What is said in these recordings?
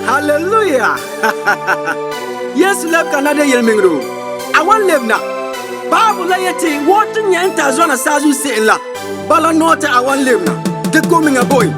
Hallelujah! Yesu lɛbega na de yelemɛŋɛrɛ o. A wan lebna. Baabule la yeti woo ti nyɛ en ta zɔna saazuo se'em la, bala nɔɔ ti a wan lebna ge ko miŋa bo en.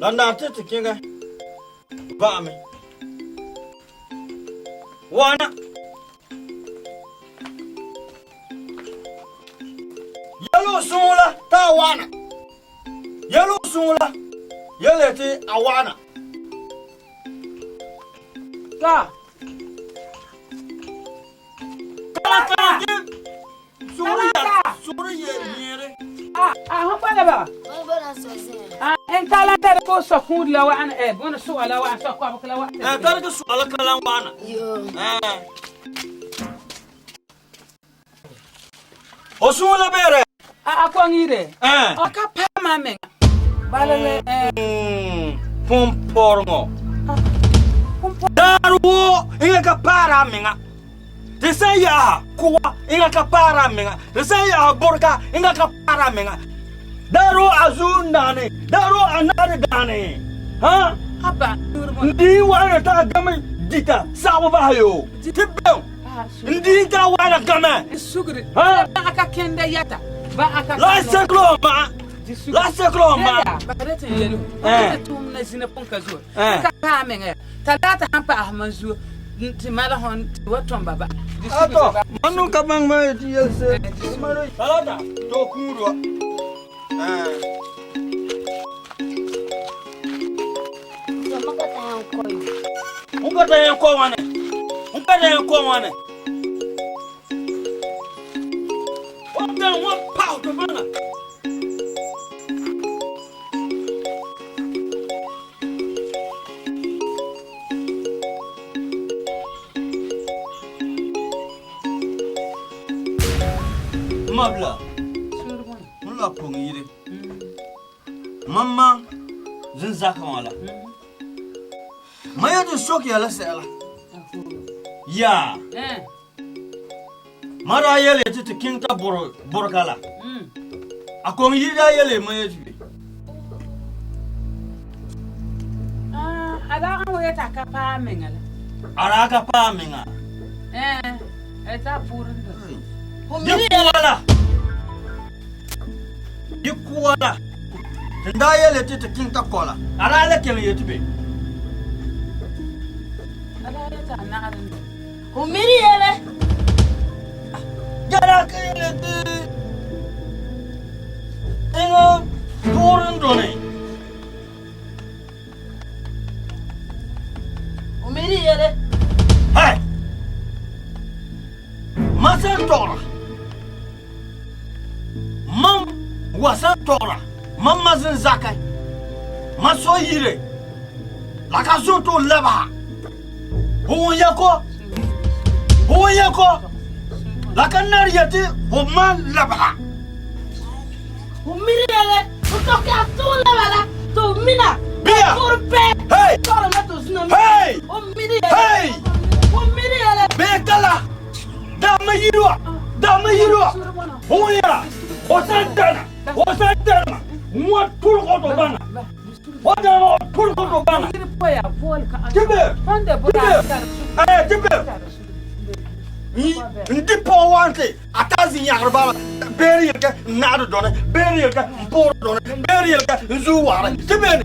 La nari ti to keŋɛ va'ame wa'ana. Yele o suŋɔ la ti a wa'ana. Yele o suŋɔ la yele ti a wa'ana. Tɔ. Kala kala ge suŋɔ ya suŋɔ ye yere. Ah, ah, ho bala ba. Ah, en tala tare ko so ku la wa an eh bona so la wa so ko la wa. Eh tare ko so la kala wa na. Eh. O suŋɔ la bere. Ah, a ko ngire. Eh. O ka pa ma menga. Bala le eh. Pumpɔreŋɔ. Daar woo eŋa ka paara a mɛŋa. Di san yaha kuwa eŋa ka paara a mɛŋa. Di san yaha borika eŋa ka paara a mɛŋa. Daar woo a zuo n daani, daar woo a naari daani. Ha? Aba. N dii wa'ana ti a gami dita saɣabu bahi yoo. Ti bɛm n dii ti a wa'ana gami. Sugri. Ha? Ba aka kenda yata. Ba aka. La seklo ma'a. La seklo ma'a. Ba da tin yelu. Eh. Ba tum na zina pun ka zuo. Eh. Ka pa menga ya. Talata han pa ahman zuo. Ti mala hon ti wa tom baba. Di sugri Ato, ba. manu ka bang ma ti yelse. Talata, to kuudwa. Eh. N ka ta yɛn kɔ wane. N ka ta yɛn kɔ wane. Wa bɛn wa paɣa to bana. Mabla. N la koŋ yiri. Mamma zinzaka wã la. Ma yeti n soke ya la sɛla. Yaa. Ma daa yele ti ti keŋɛ ta bore borega la. A koŋ yiri daa yele ma yeti be. A daa an wa yeti a ka paɛ a mɛŋa la. A daa ka paɛ a mɛŋa. Ɛɛ, a puuren do. Di kuwa la. Di kuwa la. Ti n daa yele ti ti keŋɛ ta kɔ la. A daa le keŋɛ yeti be. A daa yeti a na'arɛ do. Ho miri yele. Ge daa ka yele ti eŋa puuren done. Ho miri yele. Hai! ma zin zakɛ ma sɔ yire la ka zo to lɛba ho won yɛ kɔ ho won yɛ kɔ la ka nari yeti ho ma lɛba ho miri yɛlɛ ho tɔkɛ a to lɛba la to mina Bia! Hey! Hey! Ho miri yɛlɛ Hey! ho miri yɛlɛ bɛɛ kala dama yiriwa dama yiriwa ho won yɛra ho san dana ho san dana ŋwa tulgɔ to bana ho dana ho tulgɔ to bana tibe tibe eh tibe n di pɔgɔ wante a taa zin yagre bala beere yelkɛ n naade dɔne beere yelkɛ n poore dɔne beere yelkɛ n zuu wagre tɩ beene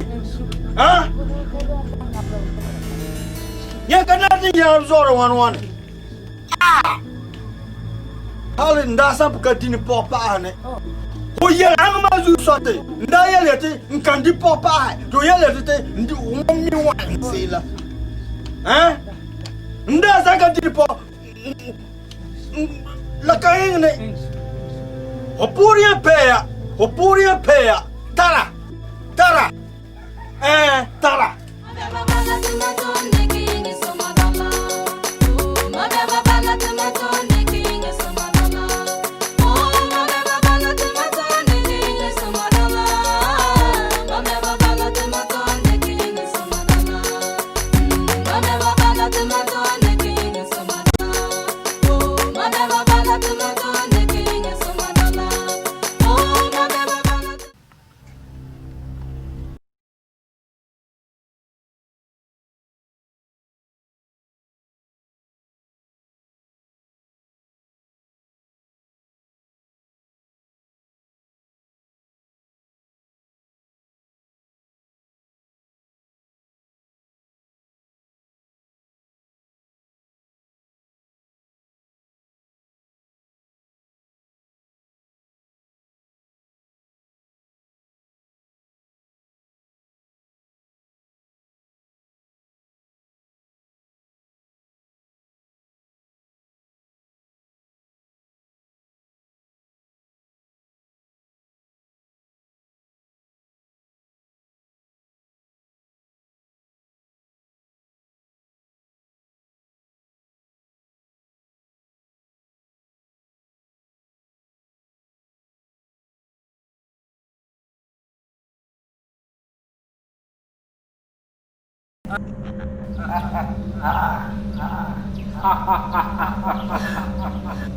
yẽ ka nar tɩ yãab zaoorã wãn wãne hal n daa sã n ka dĩ ne pɔg paasɛ ne fo yel ãng maa zuu soate n daa yel yetɩ n kãn dɩ pɔg paasɛ tɩ f yel yetɩ tɩ n wõm mi wã n seela n daa sã n ka dĩ ne pɔg la ka ẽng ne fo pʋʋr yẽ pɛɛya fo pʋʋr yẽ pɛɛya tara tara tara.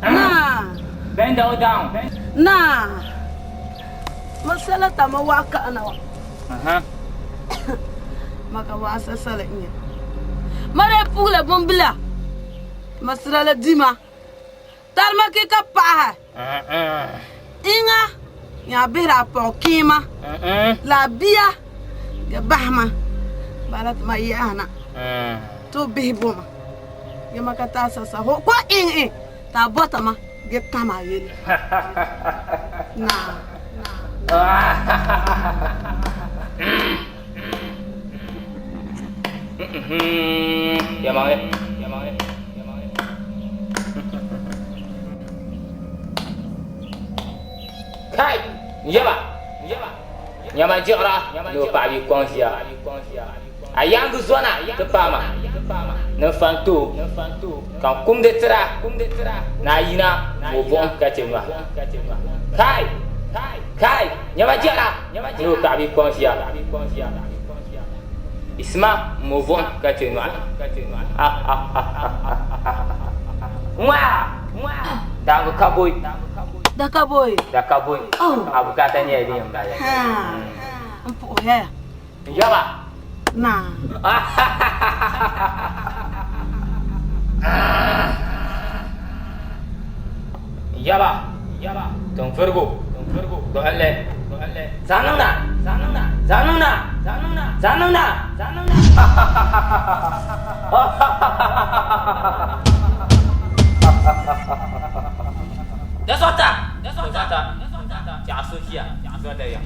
Na. Bend down. Na. Masala ta ma waka na wa. Maka wasa sala inya. Mare pugla bombila. Masala la dima. Tarma ke ka paha. Inga ya bihra po kima. La bia ya bahma. Balat ma yana. To bihi boma. Ya maka ta sa ho ko ing ing. Ta bota ma ge kama yele. Na. Yamange. Kai, yaba. Nyama jiɣira ni o paɣa bi kɔŋ ʒiya. A yaangi zɔna ti paama ni n fan to ka n kumdi tira ni a yina o buɣum ka chɛ nyɔhi. Kai, kai, nyama jiɣira ni o paɣa bi kɔŋ ʒiya. Isma n mo buɣum ka chɛ nyɔhi. Ŋmaa, daangi ka boi. Da ka boi. Da ka boi. Oh. A bukata nyɛla din yɛn bala. Ha. N puɣuhɛya. Yaba. Na. Yaba. Tɔnfirigu. Gbuɣinli. Zaŋ niŋ na. Zaŋ niŋ na. Zaŋ niŋ na. Da zɔta. Tiɛɣu Sofia. Zɔta ya.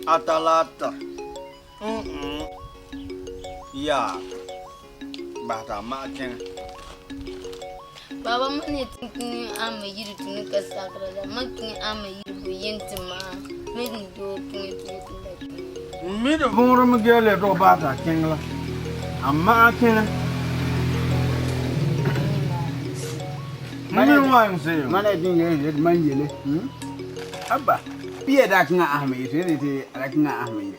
Atalata. Ya. Bata ma ken. Baba mane tinkin ama yiri tuni ka sakra la makin ama yiri bo yenti ma me do kin ti Mi de vore me gele do bata ken la. Amma ken. Mane wan se. Mane din ye man yele. Abba. Biye da kinga ahme yiri te ala kinga ahme yiri.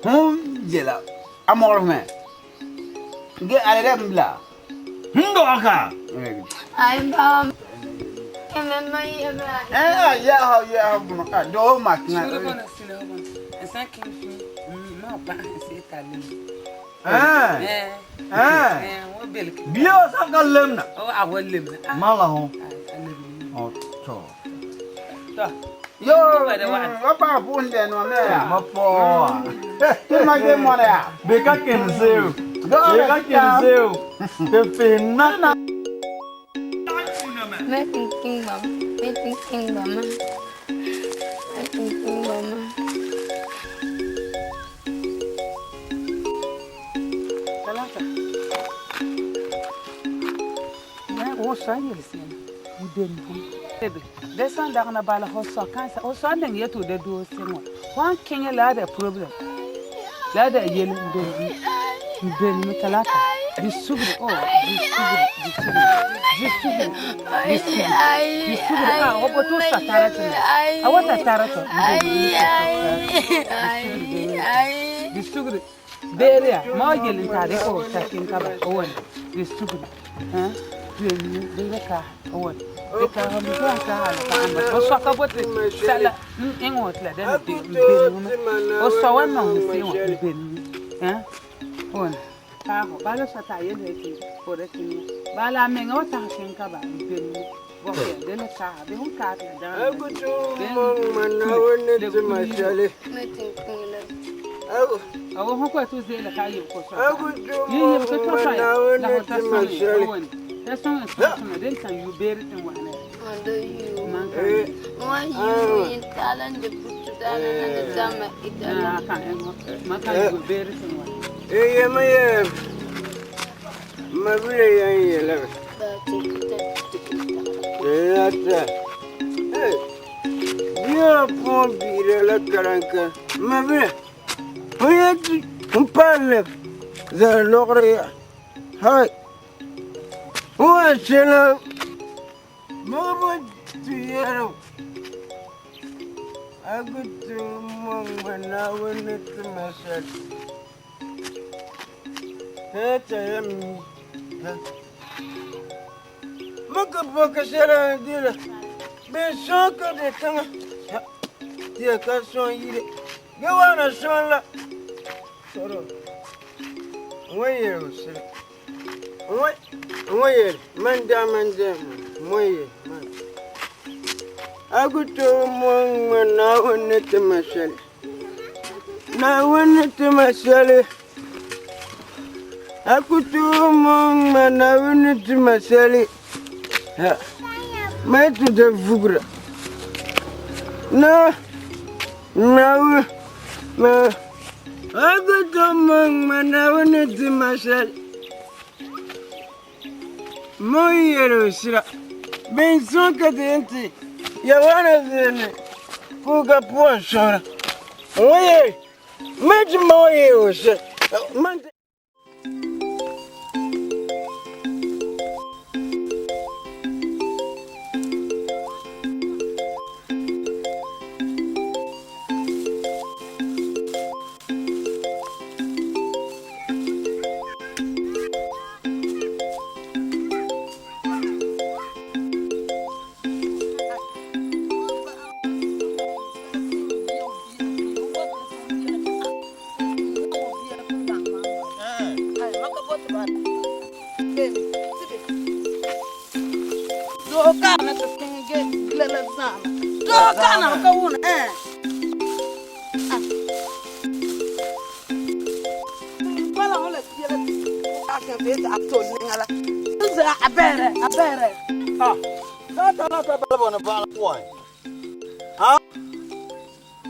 Hon jela amor me. Ge ale de mbla. Ndo aka. Ai ba. Eme ma ye ba. Eh ya ha ya bunu. Do ma kinga. Eh. Eh. Biyo sa ka lemna. O a wa lemna. Mala ho. O to. Yo, papa punde no me ya. Ma po. Te ma ge mo ya. Be ka ken seu. Be ka ken seu. Te pena na. Me tin ba. Me tin ba ma. Me tin ba ma. Talata. Na o sa yelsen. Den ebe de san dagna bala ho so kansa o so anden yeto de do senwa wan kenye la da problem la da yel den ben mi talata di sugri o di sugri di sugri di sugri di sugri di sugri ah o boto sa tarata a wata tarata di sugri beria ma yel tare o ta kin kaba o won di sugri ha de ka o won de ka ha mi ka ka ha o so ka bote sala en o tla de de o so wa no si wa ben ha on ka ho ba lo sa ta ye le ti o re ti ba la me ngo ta kin ka ba ben bo ke de le ka be hun ka ta da Agutu mong mana wone ti mashale. Me tin kin la. Agu o ho ko tu ze le ka ye ko so agutu ye ye ko mong to sa mana la wone ho ti ta so mashale. on ta so so so den san yu ber tin wa na Ando yu. man ka Eh Wa yu yin talan de putu dana na de dama itala. na ka en ma ka yu ber tin wa eh ye ma ye. Ma bile yan ye la. Ba tin ta tin ta. Lata. Eh. Biya pon bire la karanka. Ma bile. Oye ti N paale zɛle lɔgere ya. Hai! N wan sela mɔgɔ ti yɛrɛ a gu ti mɔŋ Naawuni ti ma shɛli. Tɛɛtɛ ya mi ha. Maka bɔka shɛli n dila bɛ sɔŋ ka di tiŋa ha ti ya ka sɔŋ yili ge wana sɔŋ la sɔrɔ n wan yɛli o sira n wan yɛli man daa man daa n wan yɛli man a ku tooi mɔŋ ma Naawuni ni ti ma shɛli Naawuni ni ti ma shɛli a ku tooi mɔŋ ma Naawuni ni ti ma shɛli ha ma ti da vugira na Naawuni ma a ku tooi mɔŋ ma Naawuni ni ti ma shɛli Mo yɛli o sira, Bɛ n-sɔŋ ka ti yɛn ti Yawana zilli kuuga puan sɔhira. Ŋɔ yɛli, Mani ti ma ŋɔ yɛli o sira, Mani ti.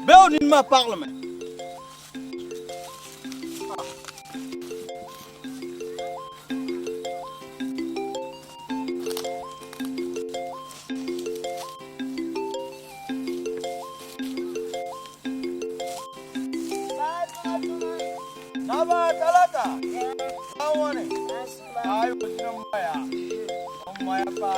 Beo nini maa paɣilimi. Naba talata. Awani. Ayo jina maya. Maya pa.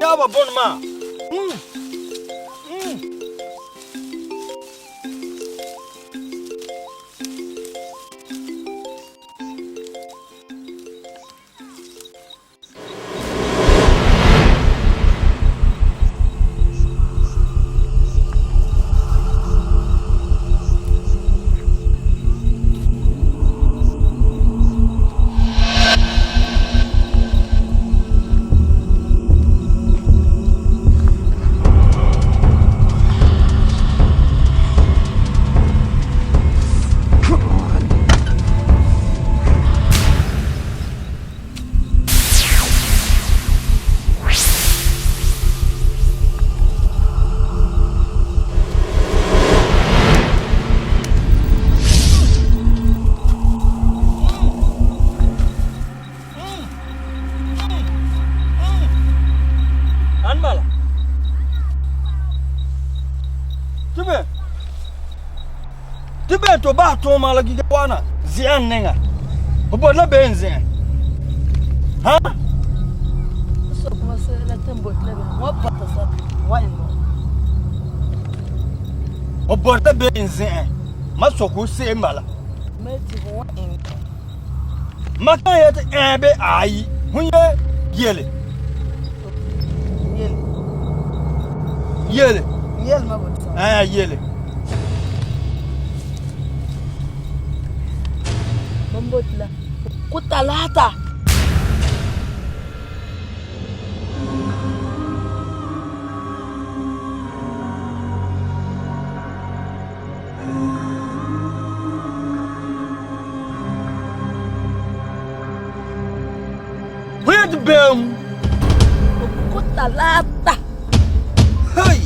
Yaba bon ma. An bala. Tibe. Tibe to ba to ma la gige wana zi'an nenga. Bo la ben zi'an. Ha? So kuma sai la tambo la be wa bata sa wa ingo. Bo la ben zi'an. Ma so ku se mala. Me ti wa ingo. Ma kan yeti ɛɛ be aayi. Hun ye yele. Yele. Yele. Yele ma bo sa. Ɛɛ yele. Bambotla. Ku talata. Hun ye ti bem. Ku talata. Hey.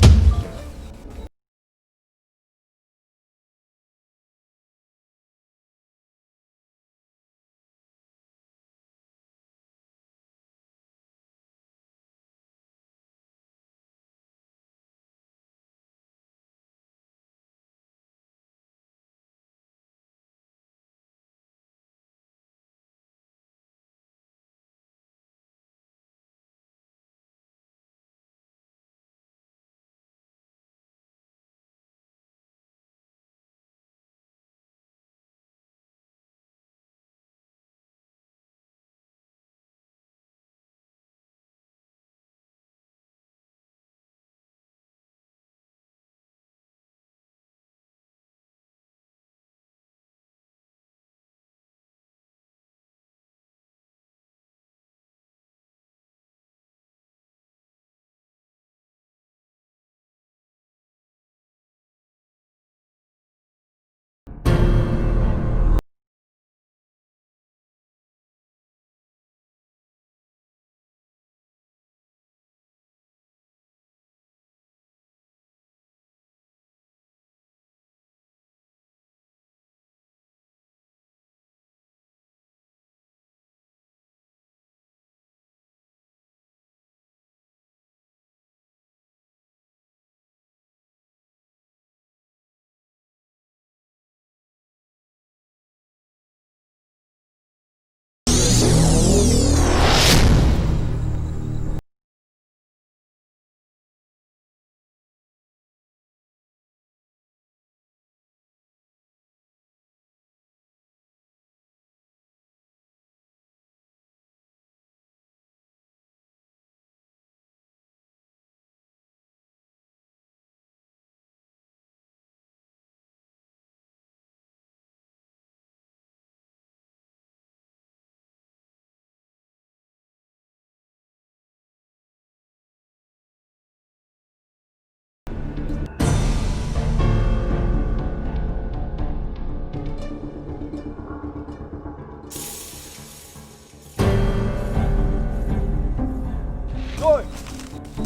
Toi.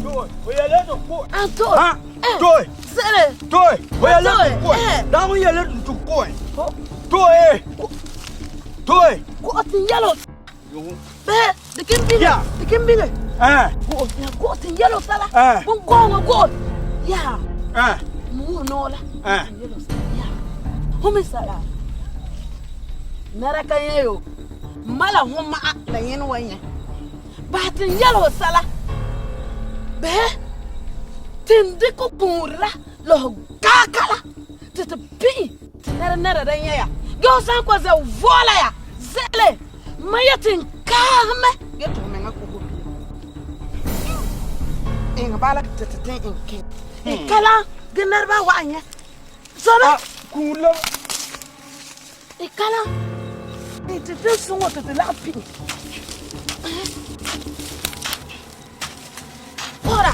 Toi. Oyele to ko. Anto. Ha. Toi. Sele. Toi. Oyele to ko. Eh. Da mo yele to ko. Toi. Toi. Ko tin yalo. Be, de kin bile. Ya. De kin bile. Eh. Ko ya ko tin yalo sala. Eh. Bon go ngo go. Ya. Eh. Mu no la. Eh. Yalo sala. Ya. Humi sala. Nara kan yayo. Mala huma la yin wanya. Ba tin yalo sala. Be. Tin de ko kunra lo kakala. Tete pi. Nara nara dan yaya. Go san ko ze vola ya. Zele. Maya tin kame. Geto menga ko ko bi. Inga bala tete tin in kin. In kala gnar ba wa anya. Sora Ah, kunla. in kala. In tete sungo tete la pi. Ora.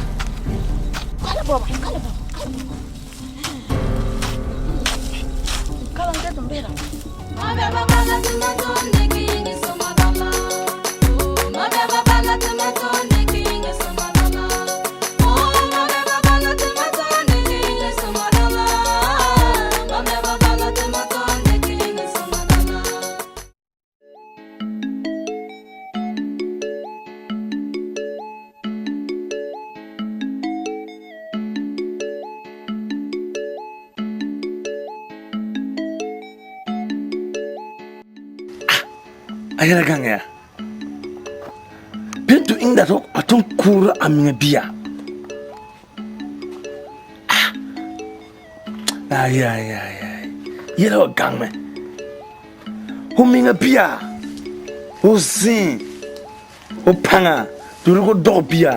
Kala baba, kala baba. Kala baba. Kala ngeto mbera. A yɛlɛ gaŋɛ ya Bintu inda to a tun kuura a miŋa bia ah ay ay ay ay yɛlɛ wa gaŋ mɛ ho miŋa bia ho zẽ ho pãŋa tɩ rɩk dog bia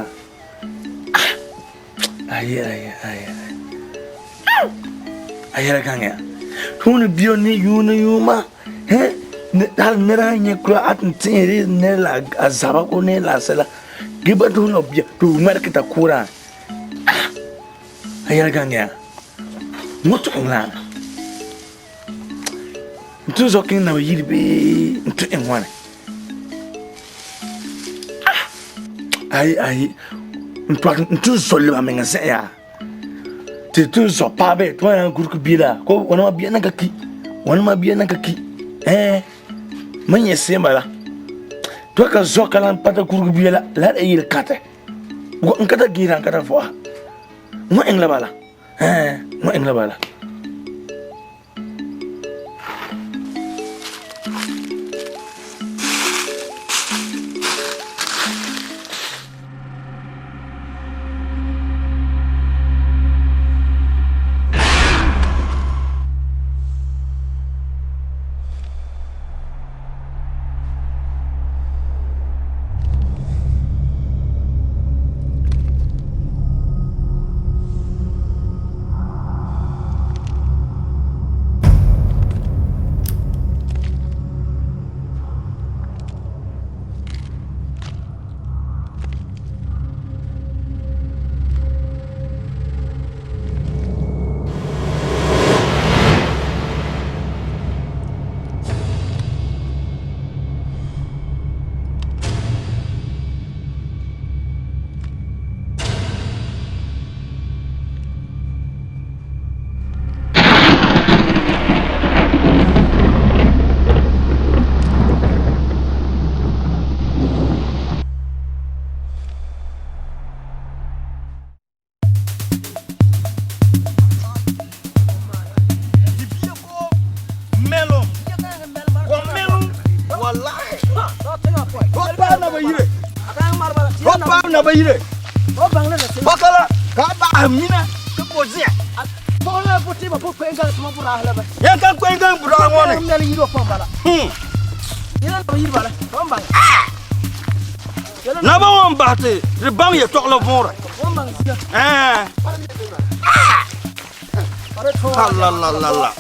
ah ay ay ay ay a yɛlɛ gaŋɛ ya tõnd bia ne yũuna yũuma hal nẽra sã yẽ kura a tɩ tẽere ned la a zaba ko ne la a sɛla gɩ ba tɩ la bia tɩ f ŋmɛrk t'a kʋʋrã a yɛl gãng yaa wõt ẽng la n tɩ zao kẽng naba yir bee n tɩ ẽng wãne ay ay n tɩ n zol leba menga zẽ yaa tɩ tɩ n zao paabe tɩ wã yaa gurk bia la ko wãnema bia nan ka ki wãnema bia nan ka ki eh ma yẽ seem bala tɩ ka zoka la n pata kurg bia la la d yel kãtɛ n ka ta gĩira n ka ta vɔa wã ẽng la bala wã ẽng la bala. Bakala ka ba mina ka ko zia. Ya kan ko ngan bura ngone. Na ba wan ba te de bang ye tokla vonra. Eh. La la la la.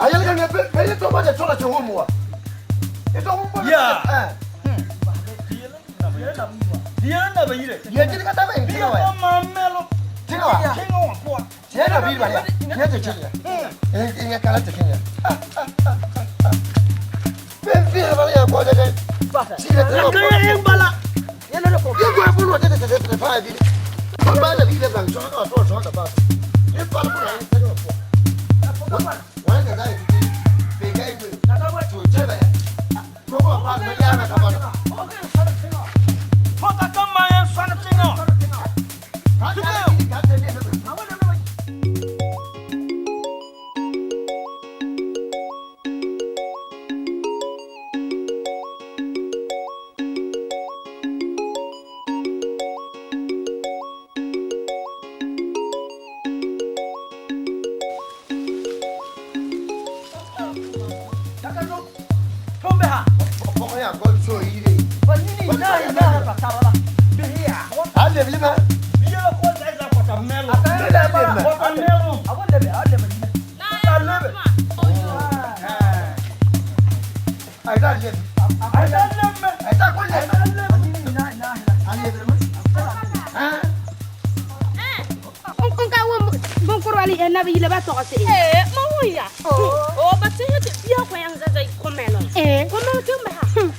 Ayel kan be ye to ba de tola che homo wa. E to homo. Ya. Diyan na ba yire. Ye jiri ka ta ba Biya wa. ko ma melo. Tinga wa. Tinga wa ko. Na bi ba ya. Ne te chele ya. E ya kala te kenya. Ben fi ha ba ya ko de de. Si le te ko. Kaya en bala. Ya na ko. Ya ko bu lo te te te te fa bi. Ba ba la bi le ba so ka so so ka ba. Ne pa la ko ya te ko. Wa ga ga ti. Be ga ibe. To che ba ya. Ko ko pa ma ya na ka ba. Pɔka ka maa yɛn sɔnni tiŋa. Ka te ne. Ko ya ko so ire. Ale bi ma. Ai da le. Ai da le. Ai da ko le. Ale bi ma. Ha? N ka wum bunkurwali e nabi yile ba tɔgɔ se'em. Ee, ma wun ya. O ba ti ti biya ko yang zaza ko melo. Ee. Ko melo ke mba.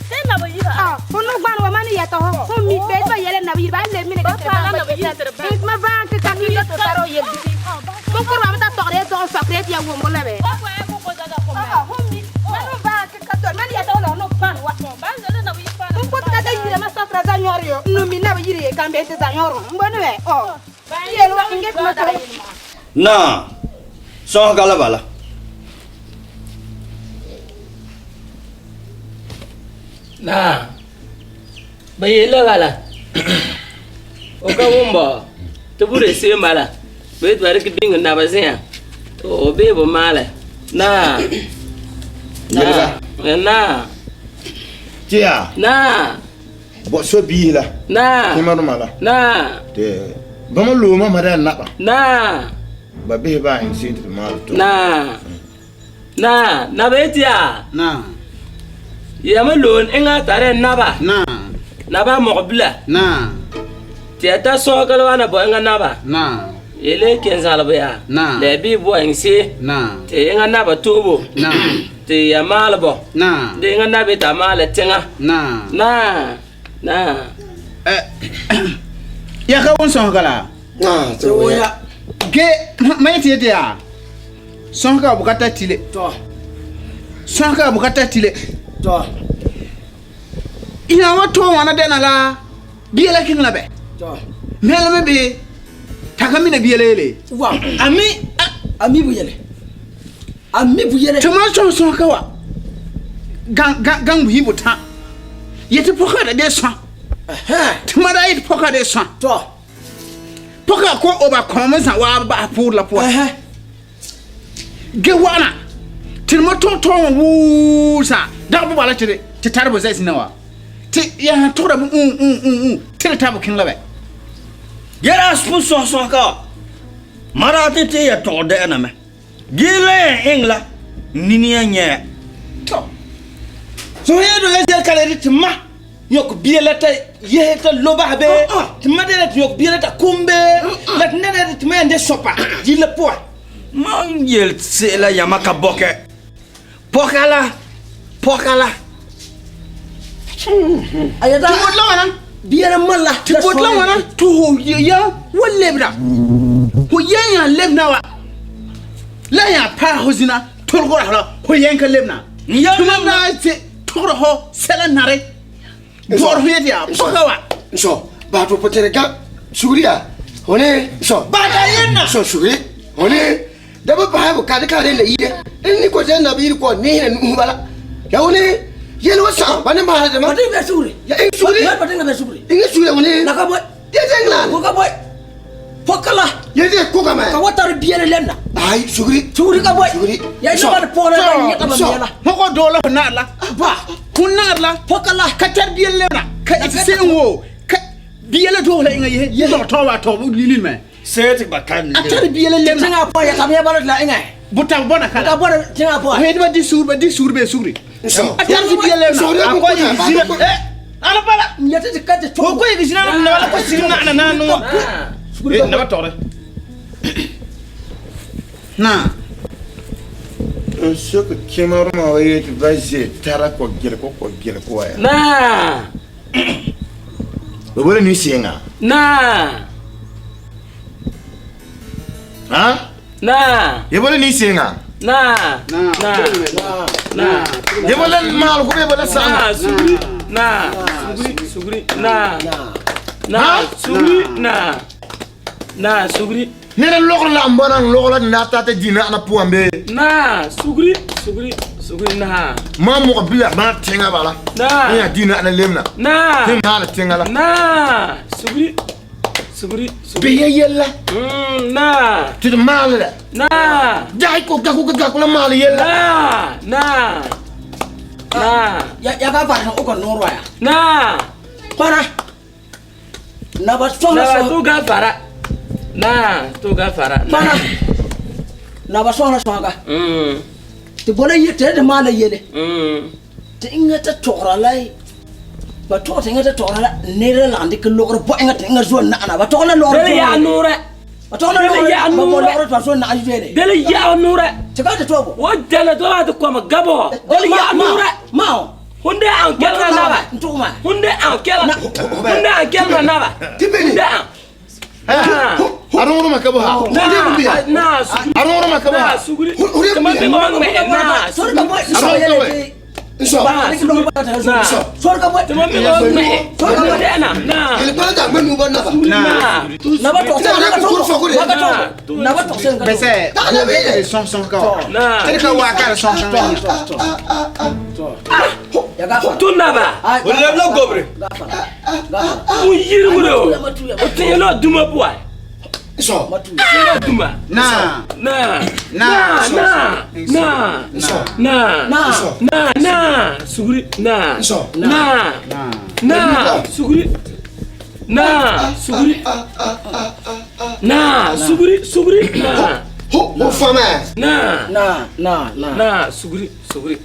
Te na ba yira. Ah, fo no gban wa mani yɛtɔ hɔ. Fo mi bɛ ba yɛlɛ nabi yile ba le mine Ba fa la nabi yile tere ba. Ma va ke ka ki to taro yel bisi. Bunkurwa ma ta tɔgɔ de tɔgɔ fakre ti ya wumbo la bɛ. Ba ko e ko ko zaza ko melo. Ah, fo mi. Ma no va ke ka to mani yɛtɔ la no gban wa. Ba zele na ba yifa. N ko ta da yile ma safra za nyɔri yo. Nu mi nabi yile kan bɛ te za nyɔri. N bɔ ne bɛ. Ɔ. Yel wa nge kuma ta. Na sɔnsega la bala. Na ba yele bala o ka wʋm tɩ bure seem bala bɩ tɩ ba dɩk bĩng n naba zẽa tɩ o bee bɩ maale na Yelga. na Tia. na Bo so bihi la. na Kẽma la. na Tɩ bãmb looma ma da naba. na Ba bihi baa ẽn sẽn tɩ d maal to. na na naba yetɩ yaa Na. yame loon ẽnga tara naba Na. naba mog-bila Na. tɩ yaa ta sõsg la wa na bao ẽnga naba Na. yele ken zãlb yaa Na. la ya bɩ boa ẽng see Na. tɩ ẽnga naba toobo Na. tɩ ya maalbɔ Na. dɩ ẽnga naba t'a maala tẽŋa Na. na na Ya ka wʋn sõsga la. Na, te wo ya. Ge ma yetɩ yetɩ yaa sõsga b ka tar tile. To. Sõsga b ka tar tile. To. Ina wa to wãna dɛna la bia la kẽng la bɛ. To. Mɛlem be t'a ka mina bia la yele. Wa. A mi Ami bu yele. Ami bu yele. tɩ ma sõs sõsga wa gãng bʋ yɩ bʋ-tã yetɩ pɔka da dee sõa tɩ ma daa yetɩ pɔka dee sõa To. pɔka ko oba kõom n zã waab bas pʋʋr la pʋga ge wa'ana tɩ d ma tõog tõog wã wʋʋsã dag bɩ bala tɩ tɩ tar bõ zɛ zĩna wa tɩ yaa sã togda bɩ tɩ d tar bʋ kẽng la bɛ Yɛra pʋ sõs-sõsga wa. Ma rat tɩ ya tɔg dɛ'ɛname. Gɩ la yã ẽng la nini yã yẽ. tɔ so yẽ do ya zel kala tɩ ma yõk bia la t'a yese t'a lobas be tɩ ma dela tɩ yõk bia la t'a kũm be la tɩ ned tɩ ma yaa n de sõpa yilla pʋga Ma n yel se'ela yãmba ka bɔkɛ. Pɔka la pɔka la. Ayata. tɩ bot la wãna Biya la mala. tɩ bot la wãna tɩ fo ya wa lebda fo yã yã lebna wa la yã paas fo zĩna tolgra la fo yẽn ka lebna Ya tɩ mam na n tɩ togra fo sɛla nare bɔɔr fo yetɩ yaa pɔka wa So, ba to potere ga sugri ya. Hone so. ba da yẽnna So sugri. Hone da ba ba ko ka ka le ire. Ni ko je na bi ko ni ne nu bala. Ya hone yel wa sa ba ne ma de ma. Ba dinga sugri. Ya en sugri. Ba dinga be sugri. Inga sugri hone. Na ka boy. Ye je ngla. Ko ka boy. Pɔka la. Ye je ko ka ma. Ka wa tar biya la lemna. Ai sugri. Sugri ka boy. Sugri. Ya ina ba pɔka la yɛta ba So. mela. fo ko doola fo naar la Ba. fo naar la Pɔka la. ka tar bia lebna ka ɩt se'em wo ka bia la doog la ẽnga yese tog taoog wa taoog lilime Sẽe tɩ ba ka a tar bia la lebna Tẽŋa pʋgã yɛta me bala la ẽŋa. bʋ tab bõna Ka kala bɔra tẽŋa pʋgã. fo ba di suur ba di suur be sugri So. a tar tɩ bia lebna So, a ko ko yɩ zĩna ala bala N yetɩ tɩ ka tɩ fo ko yɩ zĩna na wala ko sɩr na na no na naba togre Na. N soke kẽma dõma wa yetɩ ba zoe tara ko-gɛlgɔ ko-gɛlgɔ wa yaa. Na. Ba bo la nu-sẽenga. Na. Hã? Na. Ya bo la nu-sẽenga. Na. Na. Na. Ya bo la maalgo bɩ ya bo la sãanga. Na sugri. Na. Sugri sugri. Na. Na sugri na. Na sugri. Ned n logr la n bɔna n logr la n na ta tɩ dĩnã ãna pʋgã be. Na sugri sugri sugri na. Ma mog bila bãag tẽngã bala. Na. N yaa dĩnã ãna lemna. Na. Tɩ maal tẽngã la. Na sugri sugri sugri. Bɩ ya yella. Na. Tɩ d maal la. Na. Dagɩ ko gako gako la maal yella. Na. Na. Na. Ya ya ka fara o ka nɔɔrɔ ya. Na. Kpara. Naba sɔŋ la Na sɔŋ. to ga fara. Na to ga fara. Kpara. Naba sɔŋ la sɔŋga. Tɩ bɔla ye tɩ d maala yele. Tɩ ẽŋa t'a tɔgra la ba tɔg tɩ ẽŋa t'a tɔgra la ned la lagm dɩk logr bɔ ẽŋa tɩ ẽŋa zoa na'ana ba tɔg la logr Dele yaa noorɛ. ba tɔg la Dele logr yaa ba bɔ noorɛ. logr tɩ ba zoa na'a zoeere. Dele yaa noorɛ. Tɩ ka tɩ tɔ bo. Wo dele to ba tɩ kɔm gabɔ. Dele yaa noorɛ. Mao. Hunde an kɛlga naba. N tʋgma. Hunde an kɛlga. Hunde an kɛlga naba. Hunde an. A rõormã ka bɔ ha. Na sugri. A rõormã ka bɔ Na ha. sugri. Tɩ mam bɩ mam ŋmɛ na Sor ka bɔ A rõor ka bɔ. Nsɔ. Na sugri. Na. Sor ka bɔ. Tɩ mam bɩ mam ŋmɛ. Hunde na. Na. Yelkpãna t'a ŋmɛ nuubã naba. Na. Naba tɔg Tɩ na kʋ kʋr fɔkre. Naba tɔg. Naba tɔg sẽn ka Bɛsɛ, Tag sõs sõs ka wa. Na. Tɩ ka wa ka sõs sõs. Ya gafara. Tʋ naba. Ai, O leb la gobre. Gafara. Gafara. O yirgre o. O tẽeg la dũmã pʋga. Nsɔ. Tẽeg la dũmã. Na. Na. Na. Na. Na. Na. Na. Na. Na. Sugri. Na. Nsɔ. Na. Na. Sugri. Na. Sugri. Na. Sugri. Sugri. Na. Ho ho fãma. Na. Na. Na. Na. Na. Sugri. Sugri.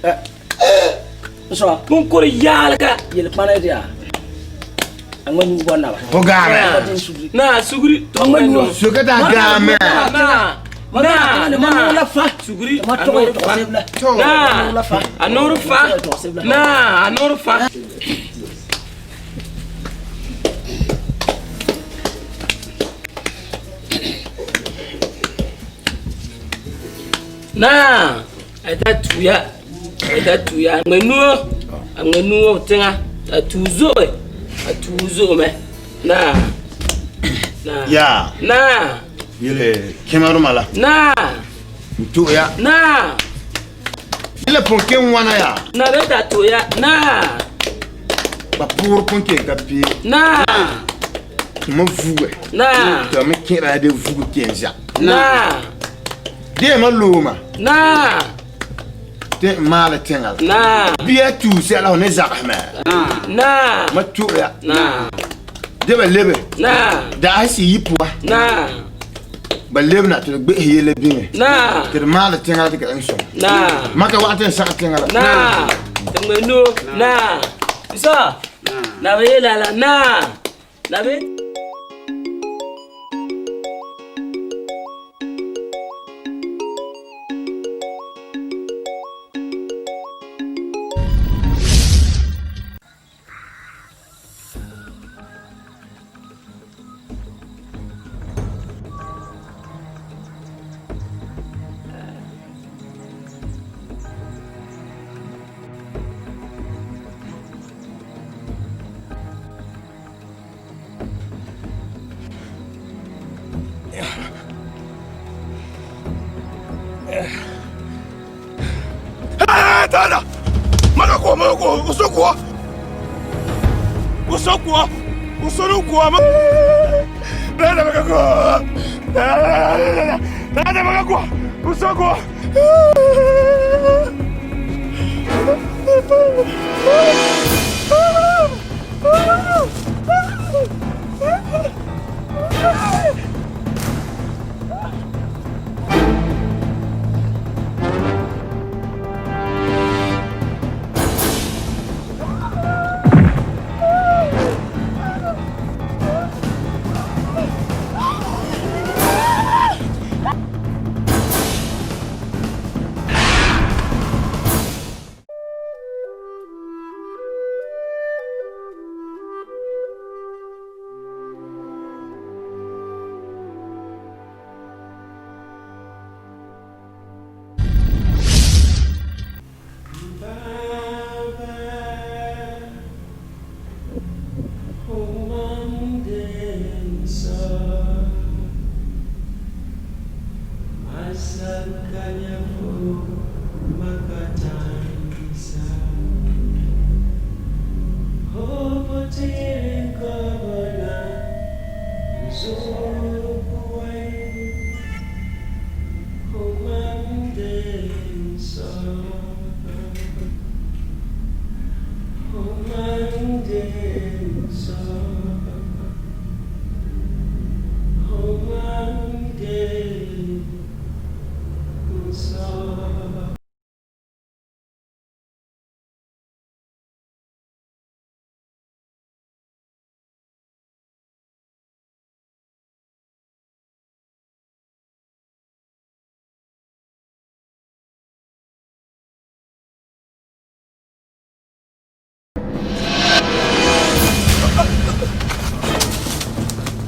Nsɔ. Bõn-kor yaalga. Yelkpãna tɩ yaa. A ŋma nuu bɔ naba. Fo gaame. Na. Sugri. Ŋma nuu. Soka t'a gaame. Na. Na. Na. Ma la fa. Sugri. Ma tɔg ye tɔg sebla. Na. La fa. A noor fa. Na. A noor fa. Na. A ta tuya. A ta tuya. A ŋmɛ nuo. A ŋmɛ nuo tẽŋa. A tuu zo'e. A tuu zo'e mɛ. Na. Na. Yaa. Na. Yele kẽma dõma la. Na. N tʋ ya. Na. Yella põn ken wãna yaa. Na be ta tuya. Na. Ba pʋʋr põn ken ka pee. Na. Tɩ ma vuge. Na. Tɩ me kẽra de vug ken zã. Na. Dee ma looma. Na. Tɩ n maala tẽŋa la. Na. Bɩ a tuusã la fo ne zagsmɛ. Na. Ma tʋ ya. Na. Dẽ ba lebe. Na. Daas sɩ yi pʋga. Na. Ba lebna tɩ d gbes yella bĩŋe. Na. Tɩ d maala tẽŋa la tɩ ka ẽng sõm. Na. Maka wa tɩ n sag tẽŋa la. Na. Tɩ ŋmɛ nuo. Na. Sɔ. Na be yeela la. Na. Na be. Tata! Maka kuwa, maka kuwa, uso kuwa. Uso kuwa. Uso nu kuwa. Tata maka kuwa. Tata maka kuwa. Uso kuwa.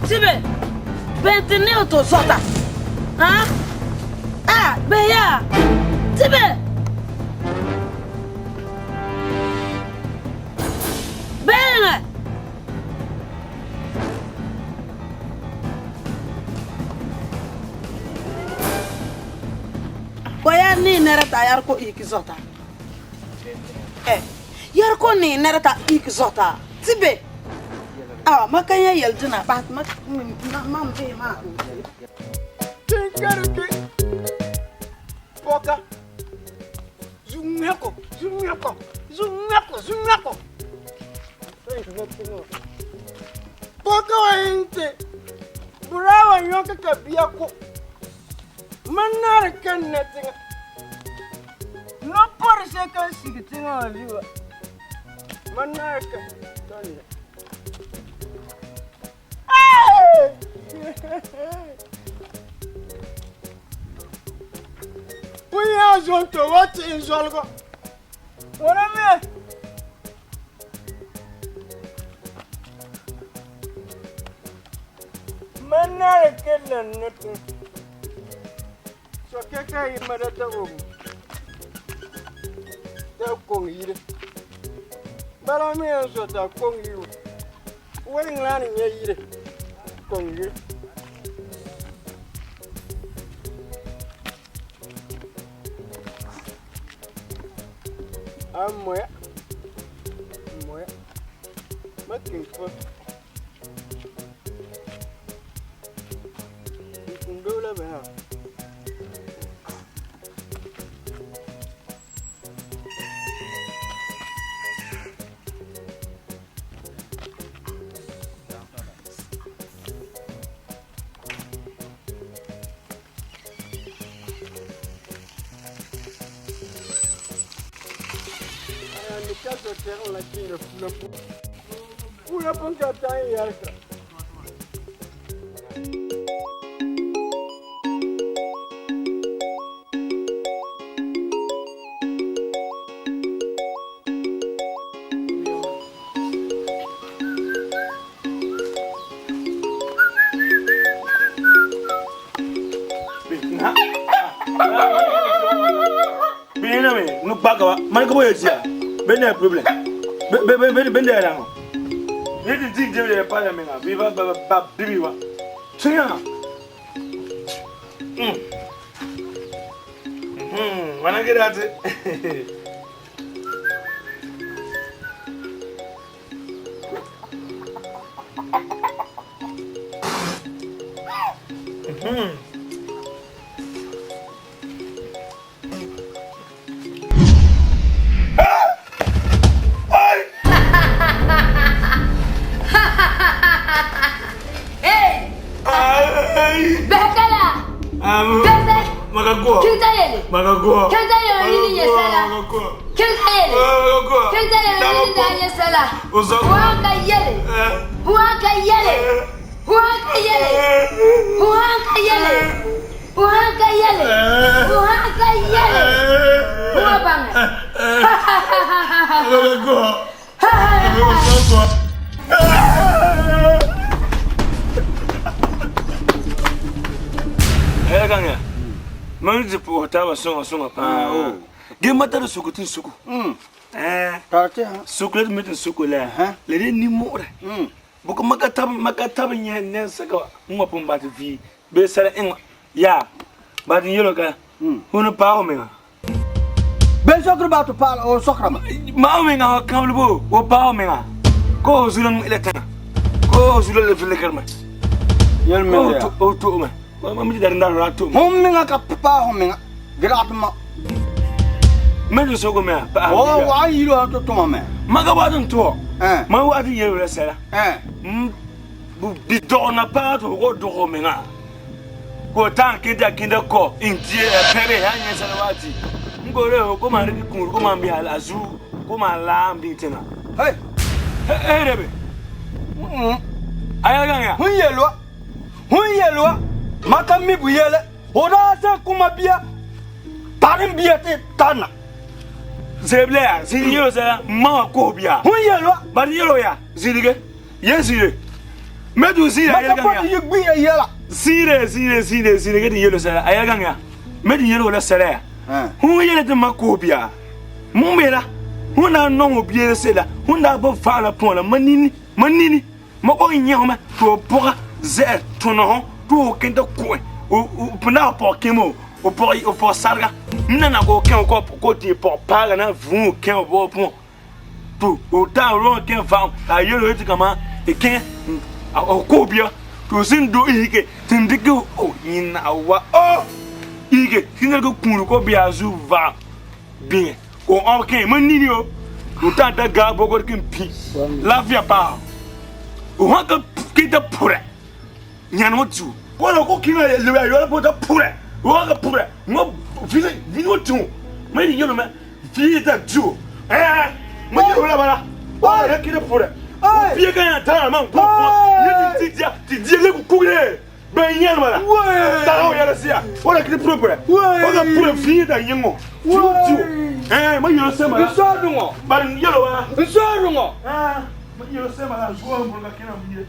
Tibe, bɛn ti ne to zɔta. Ha? Ah, bɛn ya. Tibe. Bɛn. Ko ya ni nɛra ta yar ko iki zɔta. Eh, yar ko ni nɛra ta iki zɔta. Tibe. Ah, ma kan ya yel dina ba ma ma ma be ma. Tinkeriki. Pɔka. Zungako, zungako, zungako, zungako. Pɔka wa yente. Buraa wa yɔke ka bia ko. Man nari kan na tiŋa. Nɔpɔri sɛka n sigi tiŋa wa zuo wa. Man nari kan tɔnɛ. Punya zonto wa ti n zɔlgɔ. Wana me. Man nari kan na na tiŋa. Sɔ kɛkɛ yi ma da ta omu. Ta koŋ yiri. Bala me n sɔ ta koŋ yiri. Wani ŋlani nyɛ yiri. Koŋ yiri. A moya. Moya. Ma kin fo. Ndola bɛ ha. Aya ni ka so tɛgɛ la kiira fula pu. Fula pun ka taa n yɛrika. Bena me, no bagawa, man ko boye tia. Ben na problem. Ben ben ben ben da rango. Ni di di de de pa ya me na. Bi ba ba ba bibi wa. Tinya. Wana get that. Hey! Bɛkala! Bɛsɛ! Magago. Kinta yele! Magago. Kinta yele nini nyɛ sala! Kinta yele! Kinta yele nini da nyɛ sala! Huan ka yele! Huan ka yele! Huan ka yele! Huan ka yele! Huan ka yele! Huan ka yele! Huan baŋɛ! Magago. Magago. Hɛrɛ kan kɛ man di po ta ba sɔngɔ sɔngɔ paa ge ma tari suku tin suku suku la mi tin suku la le de ni mɔɔrɛ boko maka tab maka tab nyɛ nɛn sɛka n wa pun ba ti vi bee sara eŋa ya ba ti yelo ka hunu paa o meŋa Ben sokr ba to paal o sokra ma. Ma o meŋa o kãbli bo o paa o meŋa ko o zula ŋmɛ'ila tiŋa ko o zula le villigr me Yel me ya. o to'o me ma mi ti dari ndar ra to'o me Hom meŋa ka paa hom meŋa. Grat ma. me ti sogo me a paa O wa yiro to to ma me. ma ka wa tin to'o Eh. ma wa ti yelo la sɛla Eh. bi dɔgɔ na paa to ko dɔgɔ meŋa ko tan kinda kinda ko intie pere ya nyɛ sɛla waati n ko re ko ma ri kun ko ma bi ala zu ko ma la bi tiŋa Hey. e de be aya kan ya Hun yelwa. Hun yelwa. Maka mi bu yele. O da se kuma biya. Tarin biya te tana. zeble ya zini yelo sɛla ma wa ko biya Hun yelwa. bari yelo ya zirige ye zire Mɛ tu zĩ'ire a Ma ka yɛlgãŋ boti ya. yi gbi ya yɛla. Zĩ'ire, zĩ'ire, zĩ'ire, zĩ'ire ge tɩ yele sɛla a yɛlgãŋ ya. Mɛ tɩ yele fo la sɛla ya. Fõn yele tɩ ma koose bia. Mõ me la, fõn na n nõŋ fo bia la sɛla, fõn daa bɔ va'am la pʋã la, ma nini, ma nini, ma kɔ'ɔn yẽ fo mɛ tɩ fo pɔga zɛ'a tõnɔ fo tɩ fo kẽ ta kʋ ẽ. Fo na fo pɔg kẽma o, fo pɔg sarga. M na na kʋ kẽ fo kɔ tɩ pɔg paaga na vũu kẽ fo bɔɔ pʋã. Tɩ fo tã rõo kẽ va'am, tɩ a yele fo yetɩ kãma tɩ kẽ fo koose bia, tɩ fo sẽn do isge tɩ n dɩkɛ fo yẽna wa o isge tɩ ned ka kũudi kɔ bia zuo va'am bĩŋe kʋ õb kẽ mam nini o, fo tã da gaa bɔgr kẽ pĩ laafɩa paa fo sãn ka kẽ t'a pʋrɛ yãne wã zuo. Wala ko kẽŋa lebe a yɔɔrã pʋgẽ t'a pʋrɛ, fo sãn ka pʋrɛ wã vĩn wã tĩ fo, mam yetɩ yẽlʋm mɛ. Fii ta ju. Eh, mo ye hola bala. O re ke pore. O pie ka ya tara man ko ko. Ye ti ti ti di le ku kugre. Ben yen bala. Ta o ya sia. O re ke pore pore. O ka pore fii ta yengo. Ju ju. Eh, mo ye se mala. Nso dungo. Ba n yelo wa. Nso dungo. Eh, mo ye se mala zo mo ka kena mi.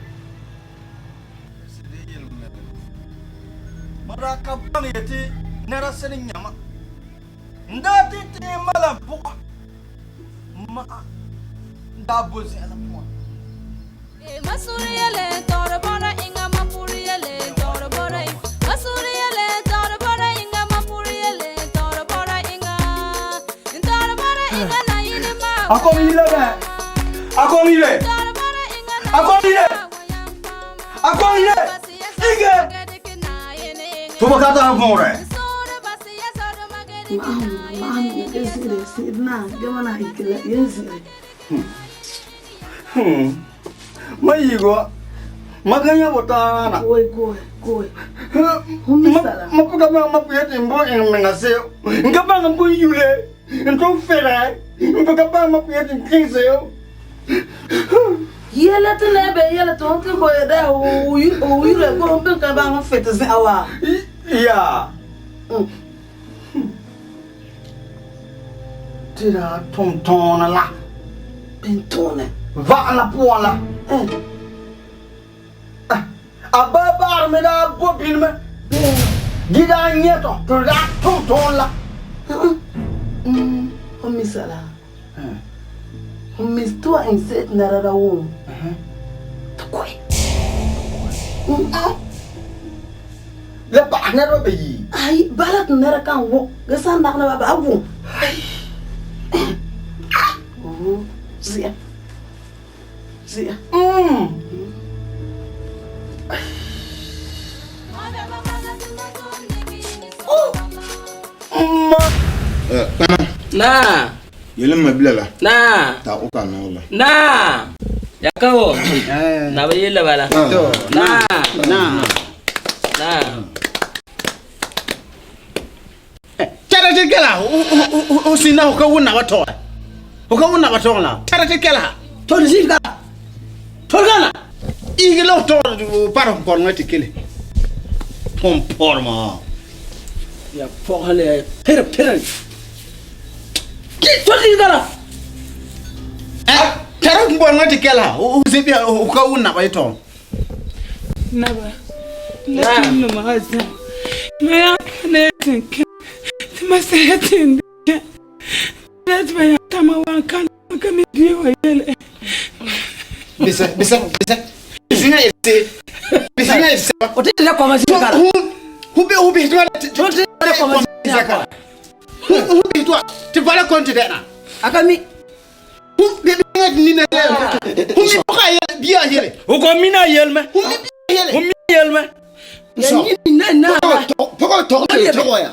Mara ka bang yeti nɛra sini nyama. N daa ti tee ma la buɣa ma'a n daa bo zi'a la puan. Akɔmile bɛ, akɔmile, akɔmile, akɔmile, ige. Tobakata vɔɔrɛ. Ma yigo ma ka yã bo taana ma pʋka bãng ma pʋ yetɩ n bõ ẽng menga seo n ka bãng n bõe yule n tʋm fẽrɛ n pʋka bãng ma pʋ yetɩ n kẽng seo. Yele tɩ la be yele tɩ fõn tɩ fo da yule ko fõn pẽn ka bãng n fɩt zẽ'a wa. Yaa tɩ daa tõm tõona la Pẽn tõone. Va'am la pʋgẽ la a ba baar me daa bo bĩni me gɩ daa yẽ tɔ tɩ daa tõm tõon la. Fõn mi sɛla, fõn mi tɩ wa ẽn se'e tɩ nɛra da wʋm tɩ koe. La bas nɛreba ba yi. Ai, bala tɩ nɛra kan wʋm ge sã n dagna ba ba wʋm. Zɩ'a. Zɩ'a. Kpana. Naa. Yele ma bila la. Naa. Ta o ka nɔgɔ la. Naa. Yaka wo. Na ba yele bala. Naa. Naa. Naa. Tara tɩ kɛla o sĩnda fo ka wʋn naba tɔgɛ fo ka wʋn naba tɔg la tara tɩ kɛla tol zĩiga tolga la isg la f tɔgd par f pɔrŋa tɩ kele põmpɔrmã. Ya pɔgɔ le pere pere. Ki tol zĩiga la. Tara f pɔrŋa tɩ kɛla f zĩ fo ka wʋn naba tɔg. Naba, la tɩ nʋmga zã. Ma yã ne tɩ kẽ tɩ ma sẽn tɩ n dɩkɛ la tɩ ba yã tãma wa n ka ka mi bia wã yele. Bisɛ bisɛ bisɛ zĩŋa yelse zĩŋa yelse. O tɩ la kɔma zĩiga la. Hu be hu be tɩ la tɩ la kɔma zĩiga la. Hu hu be tɩ tɩ vala kɔn tɩ dɛna. A ka mi. Hu be be nina hu mi pɔga yele bia yele. Hu ko mina yelme. Hu mi bia yele. Hu mi yelme. Pɔgɔ tɔgɔ tɛ tɔgɔ ya.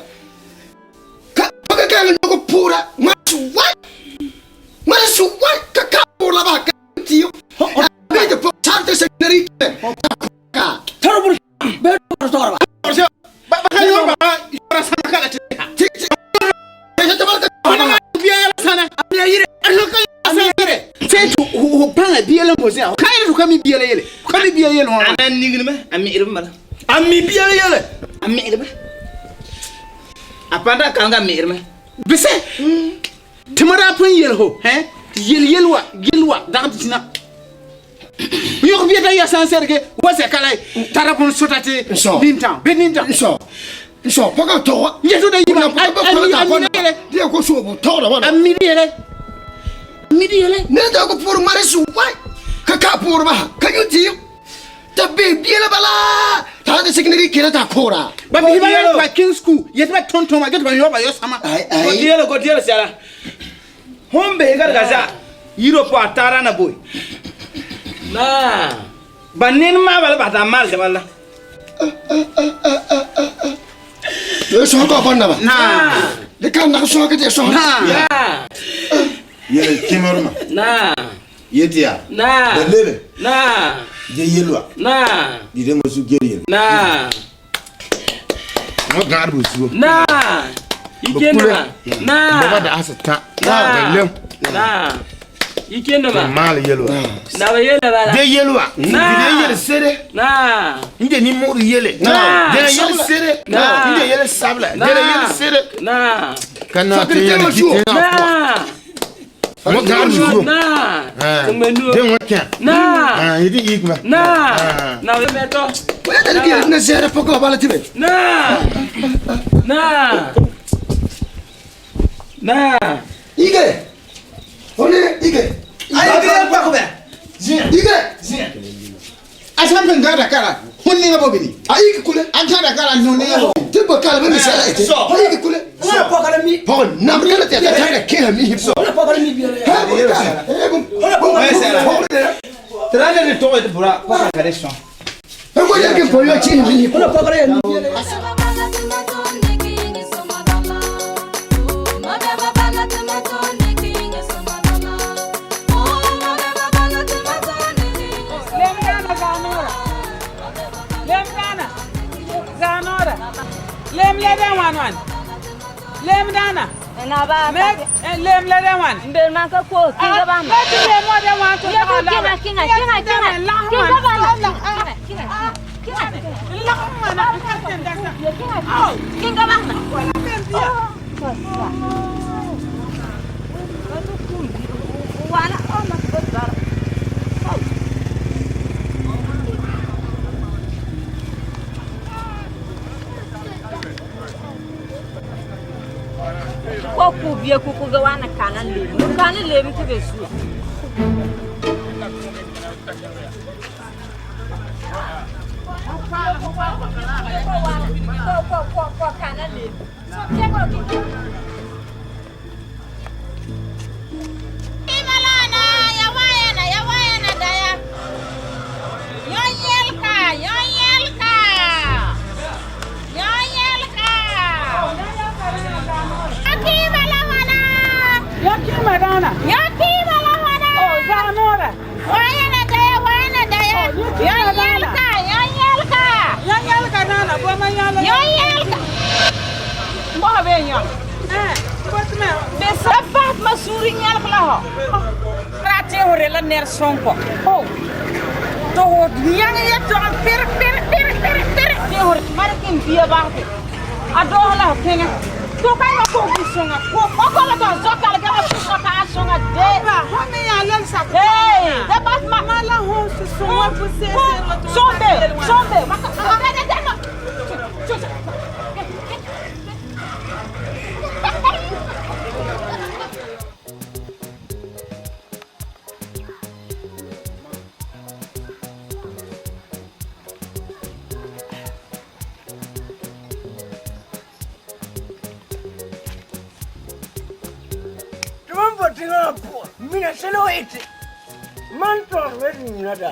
Ka pɔgɔ ka ɲɔgɔn pura ma su wa ma su wa ka ka pura ba ka tiyo. A bɛ tɛ pɔgɔ san tɛ sɛnɛri kɛ. Ka. Tara bur bɛ tɔgɔ ba. Ba ba ka yɔrɔ ba yɔrɔ sana ka la tɛ. Ti ti. Ti Fana bia yɛlɛ sana. Bia yire. Ka yɛlɛ yire. Sɛ tu hu bãŋa bia la mo zẽa ka yɛlɛ ka mi bia la yele ka mi bia yele wã. A na nigri me, a mi'irimi bala. A mi bia la yele. A mi'irimi. A pãn da kaŋga mi'irimi. Bisɛ tɩ ma daa pʋn yel fo tɩ yel yel wa yel wa dag tɩ sĩna. Yõk bia da ya sã n serge wa zɛka la tara bõn sõta tɩ nintão bɩ nintão. N sɔ pɔka tɔgɔ. N yetɩ da yɩma a mina yɛlɛ. Dɩ ko soobo tɔgda wãna. A mi d yɛlɛ. A mi d yɛlɛ. Ned da ko pʋʋr ŋmarsi wai ka ka pʋʋrba ka yũ tɩɩg t'a be bia la bala t'a sãn tɩ sik ned y kẽna t'a kʋʋra. Ba bisba la tɩ ba kẽng skul yetɩ ba tõnd tõoma ge tɩ ba yao ba yao-sãma. Godielo godielo sɛla. Hon behe garga za'a yiro pʋa tara na boe. Ba nini maa bala ba taa malge bala. Tɩ sõsg ka bõn naba. Dɩ ka nag sõsg tɩ sõsg. Yele kẽmrmã yetɩ yaa ba lebe dɩ yelwa dɩ mo su ger yel wõ gãad bʋ zuo b kule baba daas tã da lem tɩ maal yelwa dɩ yelwa dɩ yel sere n de nimʋʋd yele dẽna yel sere n de yel sabla dẽna yel sere ka na tɩ yel tẽngã pʋga wõ gãad bʋ zuo dẽ wõ kẽ yetɩ yikma Ne zɛɛrɛ pɔka wa bala tɩ be. Ige. One ige. Ay ige pak be. Ige. A sã n gãada kara hõn ninga bo bini. A ige kule. A gãada kara no ninga bo. Tɩ ba kala be mi sɛla ete. A ige kule. Pɔgɔ nam kala tɩ a tara kẽesa mi hip. Tɩ ra ne tɔg tɩ bʋra pɔka ka de sõs. N ko yɛlg n pɔ yɔ kẽes mi hip. Lem le den wan wan. Lem dana. Na ba. Me lem le den wan. Mbel man ka ko kinga ba ma. Me ti lem wa den wan to Ya ko kinga kinga kinga kinga. Kinga ba ma. Kinga kinga. La wana ka ten da sa. Kinga ba ma. Wana o ma ko bara. Ko ku biye ku ku ga wana kana lemu. Kana lemu ku be su. Ko ko ko kana lemu. So ke ko ki. Imalana ya wayana ya wayana daya. Yonyelka yonyelka. Yonyelka. Yakima la wana. Yakima dana. Yakima la wana. Oh, zanora. Wayana daya wayana daya. Yonyelka yonyelka. Yonyelka dana bo ma yala. Yonyelka. Mo be nya. Eh, botme. Be sa pat ma suri nyalk la ho. Rate hore la ner sonko. Oh. To ho nyang ye to an per per per per per. Te hore markin biya ba. A do la ho kenga. To ka ma ko bu songa. Ko ko ko la to zokal ga ma su ka songa de. Ba, ho me ya lel sa. Hey, de bat ma ma la ho su songa bu se se ro to. Sombe, sombe. Ma ka de de de no. Tɩ mam bo tẽngã wã pʋgã mina sẽn wa ɩte man tɔgd tɩ mina da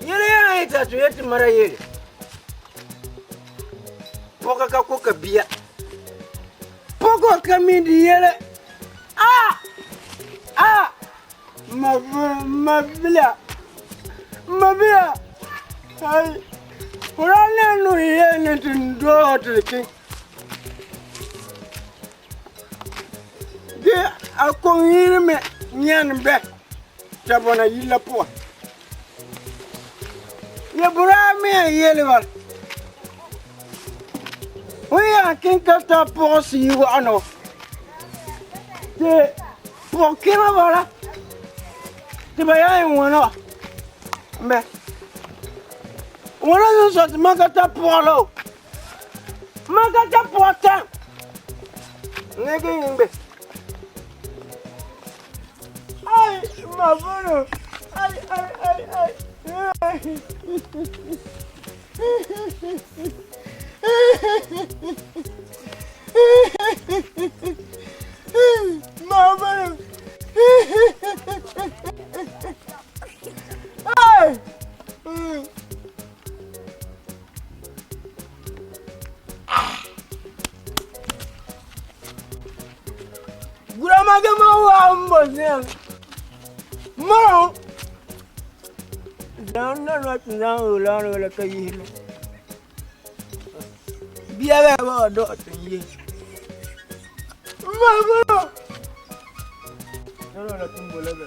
yẽl yaa yeta tɩ yetɩ mara yele pɔka ka koka bia pɔka ka mi di yele a a ma bila ma bila ai fo ra ne nu yele tɩ n doog tɩ d kẽ ge a kõn yĩrme yãnd bɛ t'a bõna yilla pʋga ya bʋraa me a yel bala fõ yaa kẽn ka tar pʋg sɩ wagno tɩ Pɔg-kẽma bala tɩ ba yaa yẽ wãna wã bɛ wãna sẽn sɔ tɩ mam ka tar pɔga la o mam ka tar pɔga tãm neg n yĩng be ay ma võro ay ay ay ay Ma võro ay Gurama ge ma wa n bo zẽm mao zãng na na tɩ zãng wʋla la ka yisle bia bɩ ba wa dog tɩ n yes ma võro nana la tɩ n bola bɛ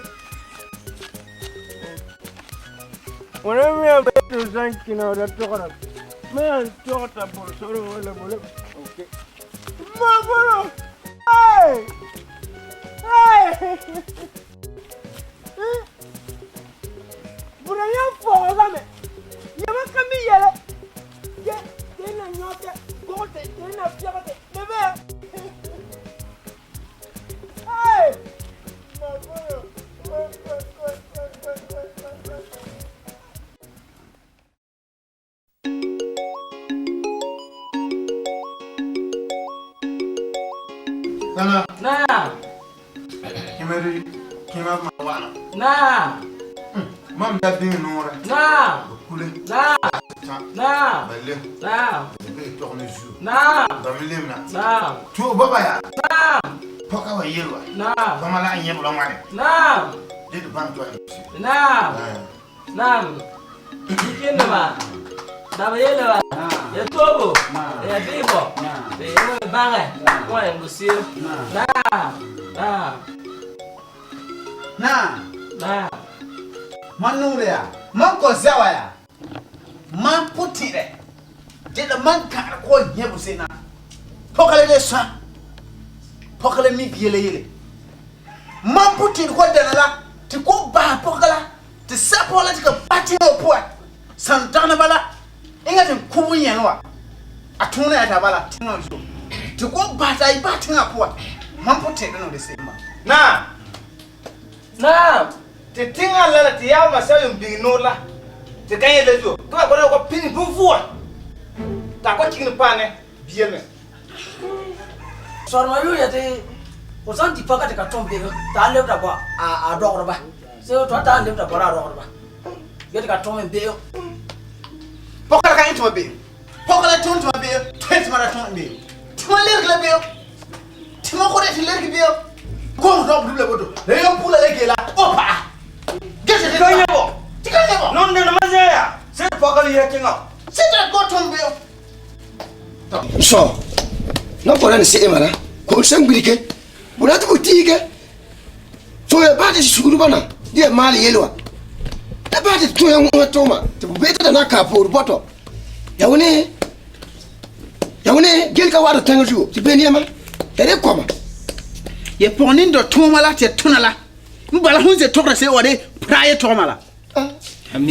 wãna me yaa ba tɩ sã n kẽna da togra ma yaa n togta bor sore wala bola ok ma võro ay ay bʋra yã fɔɔgame yãmb ka mi yɛlɛ ge tɩ na yõke gogte tɩ na pɛgde lebe ay ma võro Nana. Naam. Kimeri kima ma wana. Naam. Mam da bĩŋ noorɛ. Naam. B kule. Naam. Tã. Naam. Ba le. Naam. B tog ne zuo. Naam. Ba me lemna. Naam. Tɩ f baba yaa. Naam. Pɔka wa yel wa. Naam. Bãmba la a yẽb la wãne. Naam. Dẽ tɩ bãmb tɩ wa Naam. Naam. Yikinima. Naba yeleba. Ya tobo. Ya bibo. Ya bãge. Wã ya musir. Naam. Naam. Naa. Naam. Man nʋʋrɛ yaa mam kɔ zã wa yaa mam pʋtẽ'erɛ dẽla mam kã'ar kɔɔ yẽb sẽna pɔka la le sõa pɔka la mi bia la yele mam pʋtẽ'er kɔ dãna la tɩ ko bas pɔka la tɩ sa pɔga la tɩ ka pa tẽŋa wã pʋga sãn dagna bala ẽŋa tɩ n kʋb n yẽl wa a tõona yaa t'a bala tẽŋa wã zuo tɩ ko bas t'a y bas tẽŋa pʋga mam pʋtẽ'er noore se'em ma Naam. Naam. Tɩ tẽngã la la tɩ yaa ma sã n bĩng noor la tɩ ka yẽla zuo tɩ ba kõ pĩnd bũn-vʋa t'a kõ kɩgnd paane bia me Sɔrma yʋ yetɩ fo sãn dɩ paka tɩ ka tõm be'em t'a a lebda bɔ a dɔgdba sẽn tõa t'a a lebda bɔra a dɔgdba ge tɩ ka tõm n be'em pɔka la ka yẽ tɩ ma be'em pɔka la tõnd tɩ ma be'em tõe tɩ ma ra tõnd be'em tɩ ma lerg la be'em tɩ ma kõ tɩ lerg be'em gõs dɔg dubla woto la yõ pʋgla la geela o pa'a ge tɩ Ka yẽbo. tɩ ka yẽbo Nonde ma zẽa sẽn pɔka la yɛ tẽŋa. sẽn tara ko tõm be'em sɔ na bɔra ni se'em la ko sẽn gbilke bʋ ra tɩ bʋ tiige tõ ya baa tɩ sugr bãna dɩ ya maal yel wã la baa tɩ tõ ya wẽŋa tʋʋma tɩ bʋ bee tɩ da na n kaa poor bɔtɔ ya wẽne ya wẽne gel ka wa d tẽng zugo tɩ be neema ya re kɔma ya pɔg nin dɔ tõoma la tɩ ya tõna la n bala sẽn ze tɔgra se wa de pra ye tɔgma la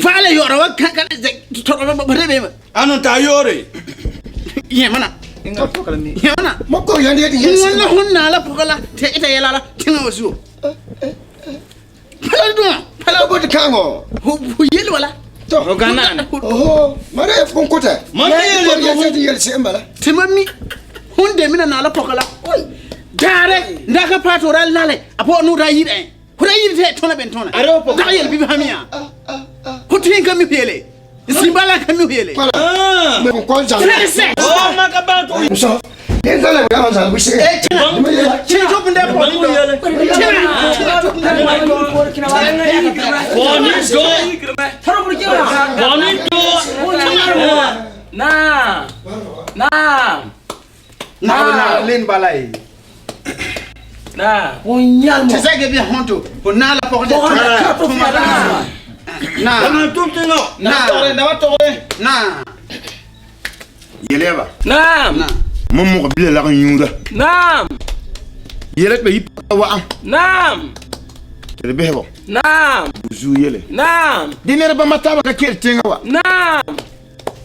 faala yɔɔra wa tɔgra beeme Anu t'a yoore. yẽmana yẽmana ma kɔ yãnd yetɩ yel wẽnna sẽn naa la pɔga la tɩ ɩta yɛla la tẽŋa wã zuo pala dũa pala bot kãngɔ fo yel wala tɔ oho ma ra ya fʋ kota Ma yel yel tɩ yel se'em bala tɩ ma mi sẽn de mina naa la pɔka la daare n da ka paa tɩ ra lale a pɔg noor ra yɩr ẽ fo ra yɩr tɩ tõna ben tõna dag yel bɩ sãm yã fo tɩ n ka mi f yele sĩmba la ka mi f yele kõ zãng Oh, ma ka bãng tɩ sɔ ned zãla yã zãl bʋ sɩgɛ tẽna tʋp n da pɔg Bɔni do. Bɔni do. Naam. Naam. na len bala ye Naam. tɩ zã ge bɩ hõnto fo naa la pɔg na Bãmb tʋm tẽŋa. na Dama togre. na yel yaba Naam. mam mog bila lag n yũuda Naam. yela tɩ ba yɩ Wa'am. Naam. Tɩ d bisɛ bɔ. Naam. Zuu yele. Naam. Dɩ ned bãmba taaba ka kell tẽngã wa. Naam.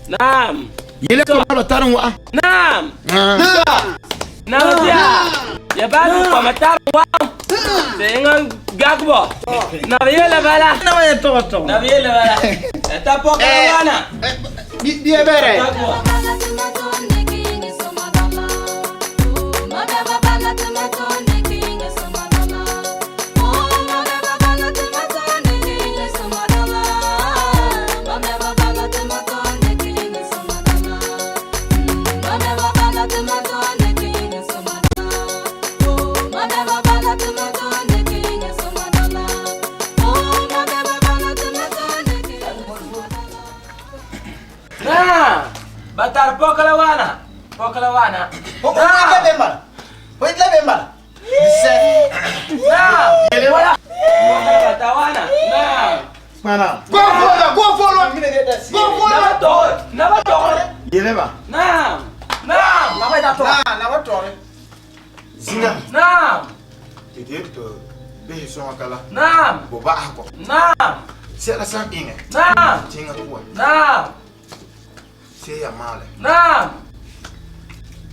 Naam. Yele kɔma ba tar n wa'am. Naam. Naba bia. Ya ba du kɔma tar n wa'am. Tɩ ẽŋa gak bɔ. Naba yela bala. Naba ye tɔgɔ tɔgɔ. Naba yela bala. Ya ta pɔka la wana. Bia bɛrɛ. Naam. Ba tar pɔka la wana. Pɔka la wana. Naam. Wala. Pɔka la ba ta wana. Naam. Mana. Go follow, go follow. Go follow. Naba tɔgɔ. Naba tɔgɔ. Yele ba. Naam. Naam. Naba tɔgɔ. Zĩna. Naam. Tɩ d yet tɩ bisɛ sõŋa ka la. Naam. Bõ ba'asgɔ. Naam. Sɛla sã n ẽŋɛ. Naam. Tẽngã pʋgẽ. Naam. See yaa maalɛ. Naam.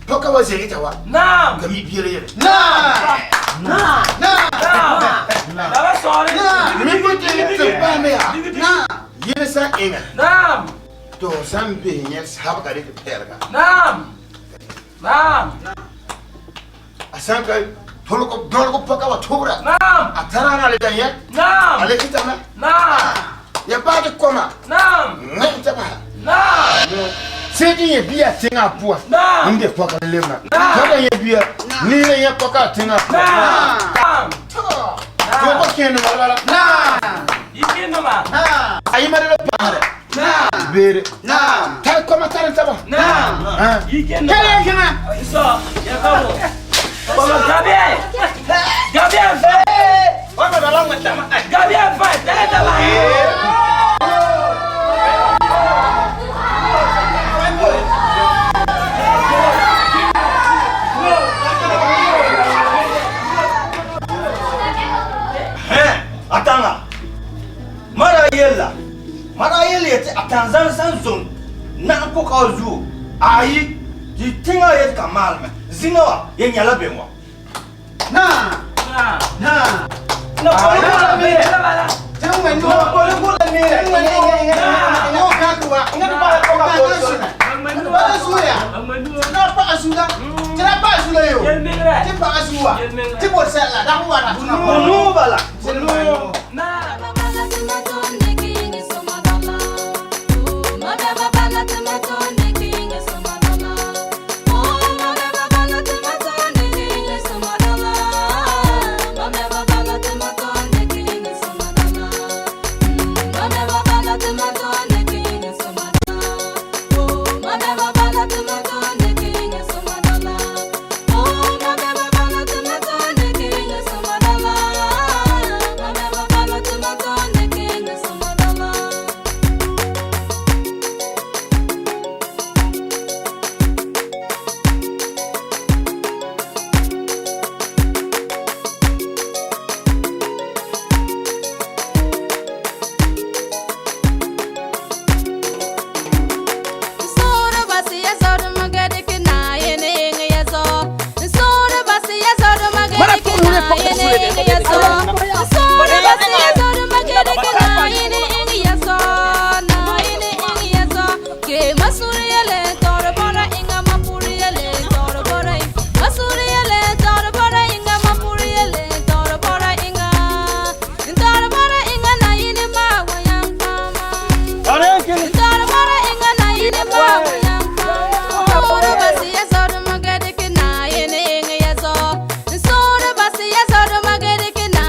Pɔka wa ze'eta wa. Naam. Ka mi bia la yele. Naam. Naam. Naam. Naba sɔɔre. Mi botɩ tɩ paame yaa. Yele sã n ẽŋɛ. Naam. Tɩ f sã n bes yẽ sabga dɩk pɛɛlga. Naam. Naam. A sã n ka tolg dõlg pɔka wa tʋbra. Naam. A tara na le da yẽ. Naam. A le kɩtame. Naam. Ya baa tɩ kɔma. Naam. Wẽn tɩ basa. Naam. Sẽn tɩ yẽ bia tẽngã pʋga. Naam. N de pɔka la lebna. Naam. Tɩ yẽ bia niila yẽ pɔka a tẽngã pʋga. Naam. Tɩ b kẽendmã bala. Yikẽndmã. A yẽmda la paasdɛ. Beere. Tar kɔma tar n taba. Naam. Yikẽndmã. Kɛlɛ kɛmɛ. Sɔ, ya ka bo. Kɔma Gabriel. Gabriel fɛ. Gabriel fɛ. Tɛgɛ taba. Atanga. Mara yella. Mara yella yeti atanzan san zon. Na ko ka zu. Ayi. Di tinga yet ka malme. Zina wa ye nyala be wa. Na. Naam. Na. Na ko ko la me. Tẽngã Na ko ko la me. No ka kuwa. Nga ba ko ka ko. Ba suya. Na pa asula. Tɩ pa asula yo. Yelmengre. Tɩ pa asuwa. Tɩ bot sɛla da wa na tuna. Nu bala. Nu. Naam. Sora basi ya zoro magere ke na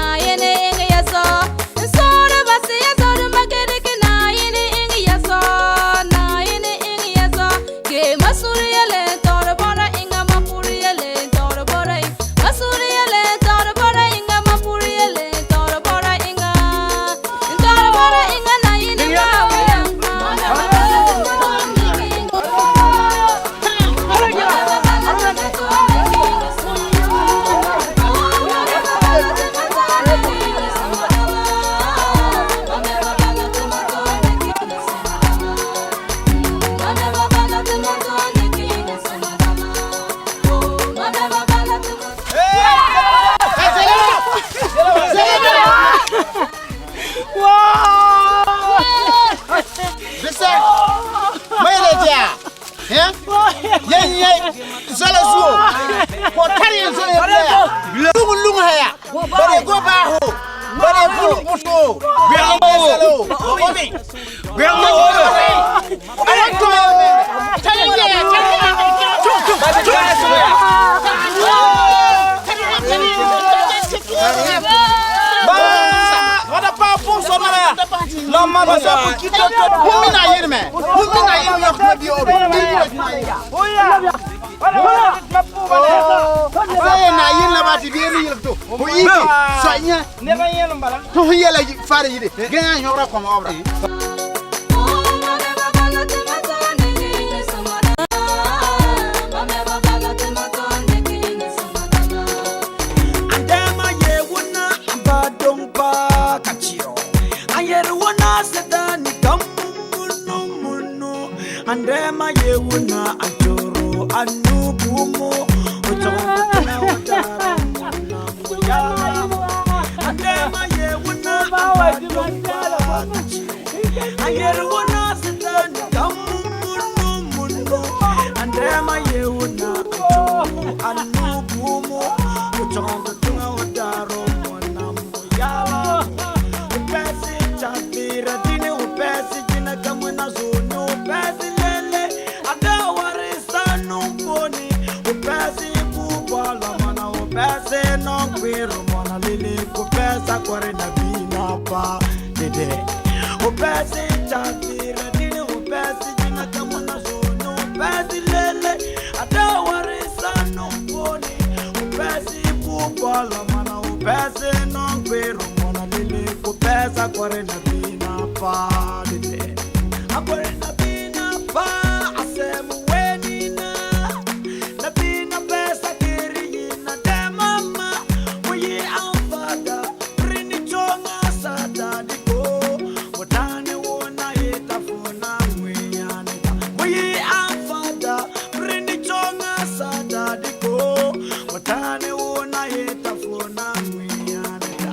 Ko tari en so ye lungu lungu haya. Bare go ba ho. Bare bulu buso. Salo. Obi. Bare to. Tari ye tari. Tu tu tu. Wada pa pour so mala. La ma ba sa pour kito to. Hu mina yer me. Hu mina yer yok na bi obi. Saye na yin la ba ti bi ni yel to. Hu yi so nya. Ne ba yen mbala. To hu yela fare yide. Ganya nyora ko ma obra. Andema ye wuna abadong pa kachio. Ayere wuna sedani kamunu munu. Andema ye wuna ajoro anubumu. Utonga wadara muna Andema ye wuna abadong pa kachio. Ayere wuna sedani kamunu munu. Andema ye wuna ajoro anubumu. Utonga tunga wadara muna muyala. Upesi chabira dini upesi jina kamwe na zuni upesi lele adawarisa numponi upesi kubala mana upesi nokwiru mona lili kupesa kware na bina pa dede upesi chabira dini upesi jina kamwe na zuni upesi lele adawarisa numponi upesi kubala mana upesi nokwiru mona lili kupesa kware na bina pa dede akware na bina pa asemu wenina na bina pesa kiriyina demama muyi amfada rini chonga sada diko mutani wona itafuna mwiyanita muyi amfada rini chonga sada diko mutani wona itafuna mwiyanita.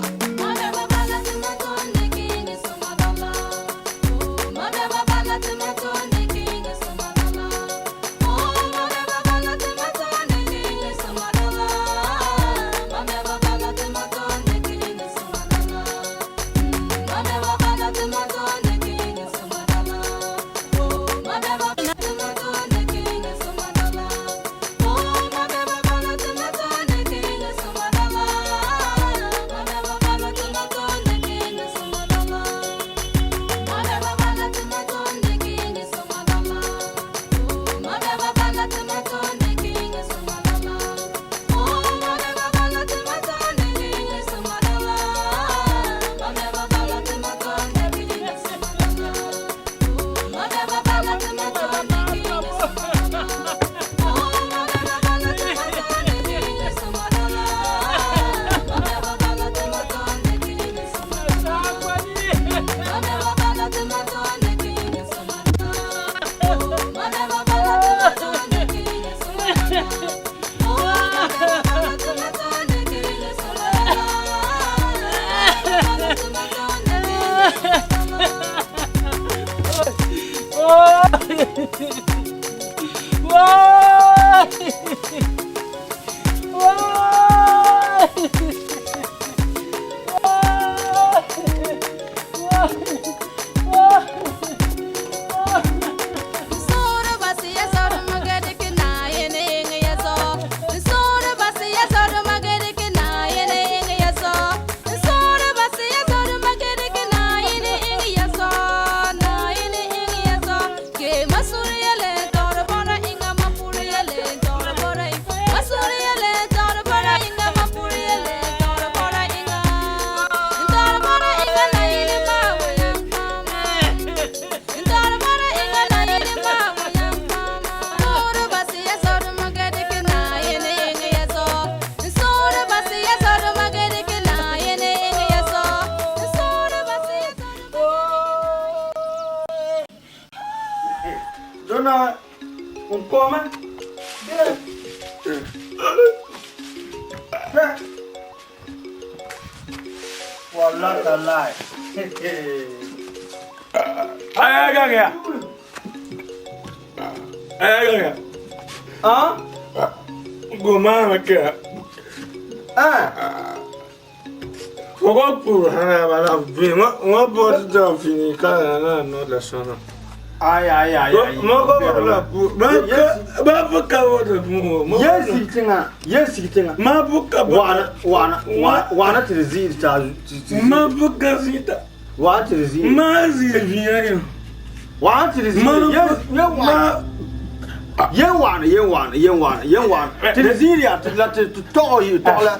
Dona un coma. Wallah talai. Ay, ay, ay. Ay, ay, ay. Ah? Go ma ke. Ah. Fɔkɔ puru hana bala bi ma ma bɔ da fini ka na no la sɔnna. Ayi ayi ayi ayi. Ma ko bala pu ma ka ba bu ka wo de mu. Ye sigi tiŋa ye sigi tiŋa. Ma bu ka wana wana wana ti ziiri ta. Ma bu ka zita. Wana ti ziiri. Ma ziiri viya yo. Wana ti ziiri. Ye ye wana. Ye wana ye wana ye wana ye wana. Ti ziiri ya ti la ti tɔgɔ yi tɔgɔ la.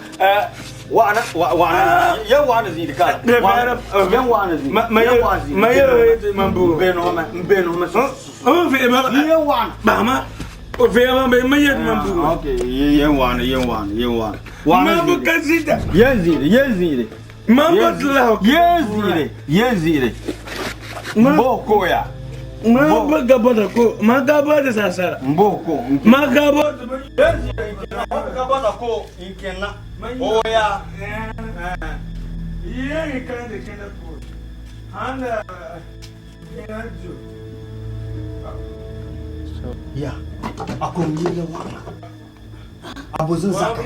Wana wana ye wana ziiri ka. Ye wana ziiri. Ma ye ma ye ma bu. N bɛ nɔ mɛ n bɛ nɔ mɛ. O fe ma. Ye wana. Ba ma. O fe ma be ma ye ma bu. Ok ye wana ye wana ye wana. Ma bu ka zita. Ye ziiri ye ziiri. Ma bu la. Ye ziiri ye ziiri. Mboko ya. Ma bu ka bada ko ma ka bada sasara. Mboko. Ma ka bada. Ye ziiri ma ka bada ko nkena. Oya. Ye kan de kena ko. Handa kena jo. Ya. Akom yele wana. Abozin zaka.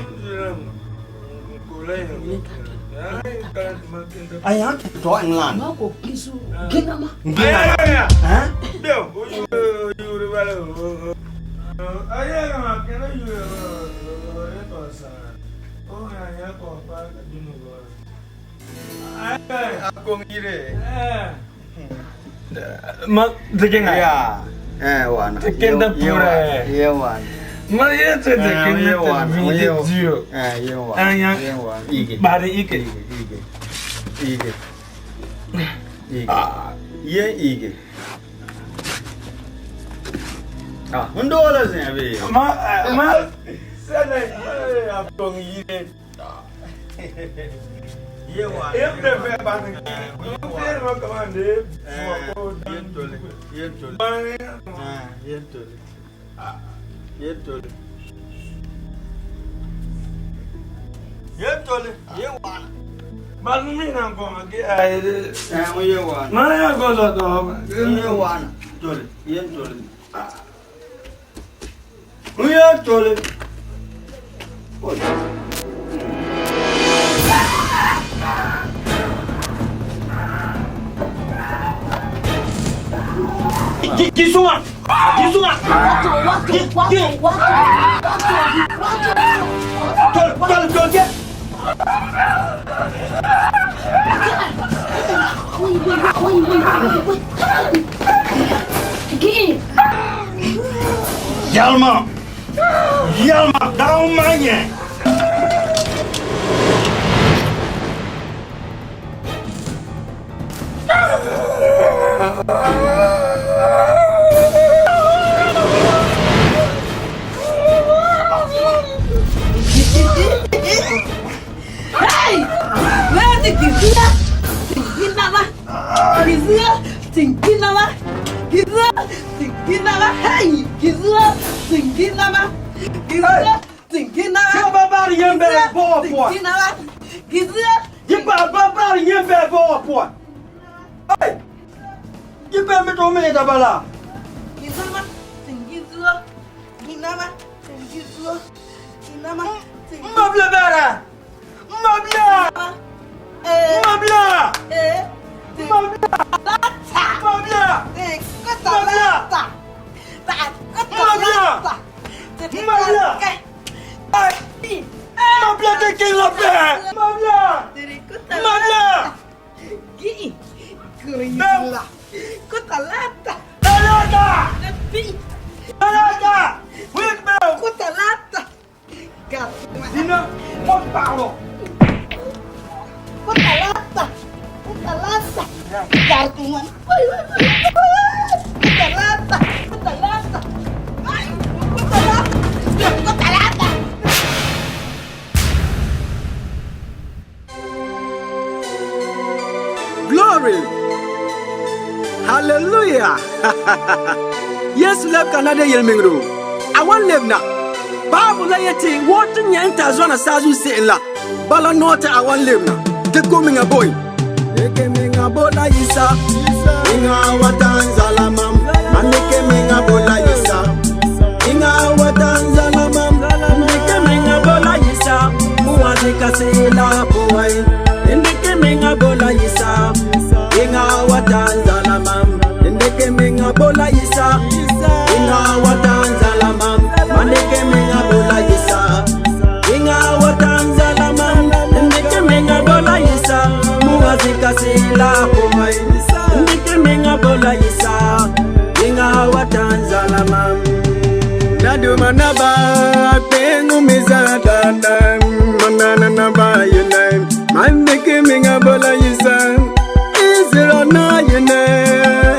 Aya to England. Ma ko kisu gengama. Ngena. Ha? Deo, yuri bala. Aya ma kena yuri to sa. O ya ya ko pa dinu go. Akom yire. Ma degenga. Ya. Eh wana. Tekenda pura. Ye wana. Ma ye te tekenda te dio. Eh ye wana. Anya. Ye wana. Ige. Bare ike. Ige. Ige. Ige. Ye ige. Ah, ndo la zin be. Ma ma sene ye akom yire. Ye wana. Ye prefer ba ni. Ye ma commande. Ye tole. Ye tole. Ah, ye tole. Ye tole. Ye tole. Ye wana. Balumi na ko ma ke ay. Eh, ye wana. Ma ya ko so to. Ye wana. Tole. Ye tole. Ye tole. Gisunga. Gisunga. Tole, tole, tole. Yalma. Yalma, daw manye. Hey! Where the gizia? Tinginama. Gizia, tinginama. Gizia, tinginama. Hey! Gizia, tinginama. Gizia, tinginama. Yo ba ba yembe bo po. Tinginama. Gizia. Yi ba ba ba yembe bo po. Hey! Yi be mi to mi da bala. Gizama, tingizua. Ginama, tingizua. Ginama, Mabla bara. Mabla. Mabla. Mabla. Mabla. Mabla. Mabla. Mabla. Mabla de king la paix. Mabla. Mabla. Gi. Kuriyula. Kutalata. Talata. Talata. Kutalata. Dina, mo parlo. Kutalata. Kutalata. Garkuman. Kutalata. Kutalata. Ay, kutalata. Kutalata. Glory. Hallelujah. Yesu leb kana de yelmengro. I wan leb na. Bible la yeti wotin nya enta zona sazu se la. Bala nota I wan leb na. Te ko minga boy. Eke minga bola yisa. Inga watanzala mam. Manike minga bola yisa. Inga watanzala mam. Nike minga Naduma naba kpe'eŋo me za'a daana manana naba Yenɛ mam dikɛ n miŋa bo la yisa Israel Na'ayenɛ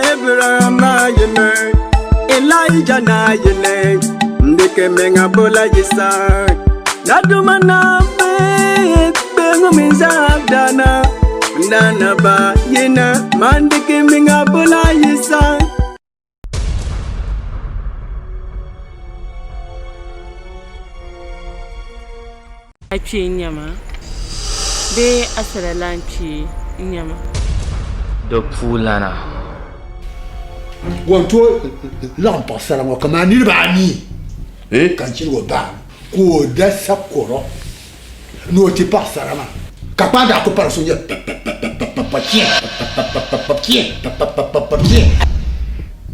Abraham Na'ayenɛ Elijah Na'ayenɛ n dikɛ n miŋa bo la yisa Naduma naba kpe'eŋo me za'a daana manana ba Yenɛ mam dikɛ n miŋa bo la yisa. A kpee n-nyɛ ma bee a sira lan kpee n-nyɛ ma? Di puulana. Wan tooi laɣim paɣisara ŋɔ kaman niriba anii ka n chirigi o baani ka o da sakɔro ni o ti paɣisara maa ka kpaa daa ku pari so nyɛ pa-pa-pa-pa-pa-pa-pa-chɛ pa-pa-pa-pa-pa-chɛ pa-pa-pa-pa-pa-chɛ.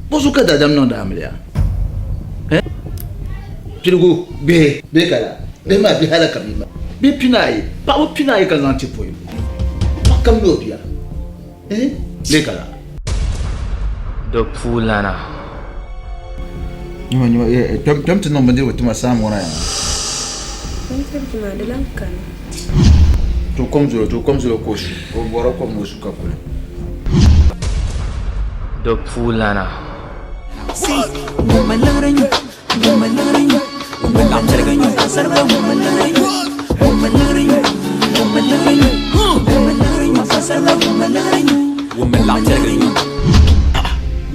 Bɔzuɣu ka daadam niŋdi amiliya? Piligu bihi bee ka laa bihi maa bihi hali ka bia maa bihi pinaayi paɣaba pinaayi ka zaŋ ti pɔi paɣa kam ni o bia bee ka laa. Di puulana. Nyuma nyuma kpɛm ti niŋ bindirigu tima saam ŋɔ na yaa. Bindirigu maa di lahi kani. To kom zolo to kom zolo ka o su o bɔra kom ni o su ka kuli. Di puulana.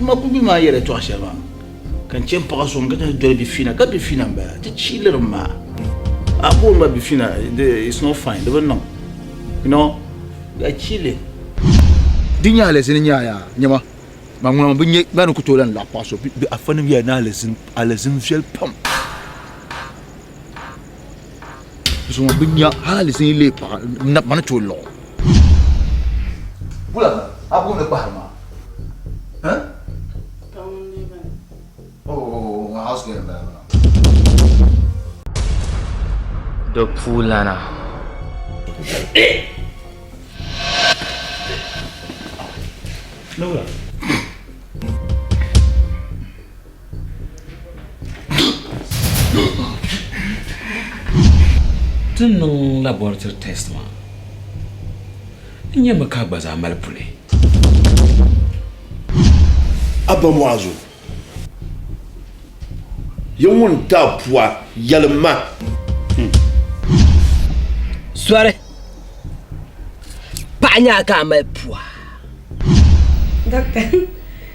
Ma ku bi maa yɛla tɔɣa shɛli maa ka n chɛ n paɣa so n ka doli bifina ka bifina n bala ti chiilirim maa a booni ba bifina it's not fine di bi niŋ you know ya chiili di nyɛ alizini nyɛ yaa nyɛma Ma ŋuna maa bi nya ba ni ku tooi lan laɣi paɣ so bɛ afanim yɛli ni alizin viɛli pam. Zuŋɔ bi nya hal alizin yi leei paɣa ma ni tooi luɣ o. Wula a booni kpahiri maa? Huh? Oh, house girl m-bala maa. Di puulana. Ti ni niŋ laboratory test maa, n nyami ka a gba zaa mali puli. Abba Muazu, yi ŋun ti a pua, yɛlim ma. Sɔri, paɣa nyaa ka a mali pua. Doctor,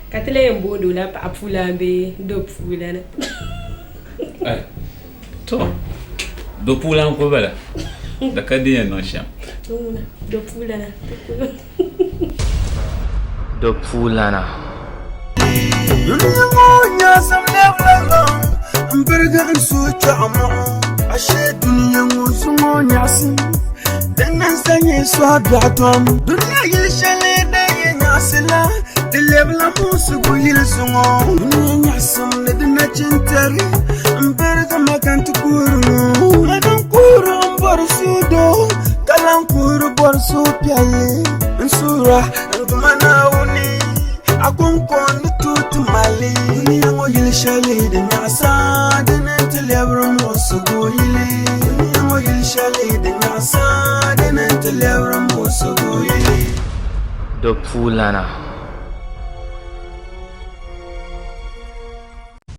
ka ti lee yɛn booni o la paɣa puulan bee do puulana? Eh, to, do puulan ku bala, di ka di yɛn niŋ shɛm. To ŋuna, do puulana. Do puulana. Dunia ŋɔ nyaɣisim lɛbila lɔŋ m-birigi n suhu kpiɔɣu mɔɣu. Ashee dunia ŋɔ zuŋɔ nyaɣisim din niŋ sa nyɛ sɔhi biɛɣu tom. Dunia yili shɛli din yi nyaɣisi la, di lɛbila muɣisigu yili zuŋɔ. Dunia nyaɣisim ni di nachintɛri m-birigi ma ka n ti kuhiri ŋɔ. Mani n-kuhiri m-bɔri suhudoo, ka lan kuhiri bɔri suhupiɛlli. N suhira n Duuma Naawuni. A kɔŋko ni tooi ti mali dunia ŋɔ yili shɛli din nyaɣisa dini nti lɛbiri muɣisigu yili. Dunia ŋɔ yili shɛli din nyaɣisa dini nti lɛbiri muɣisigu yili. Di puulana.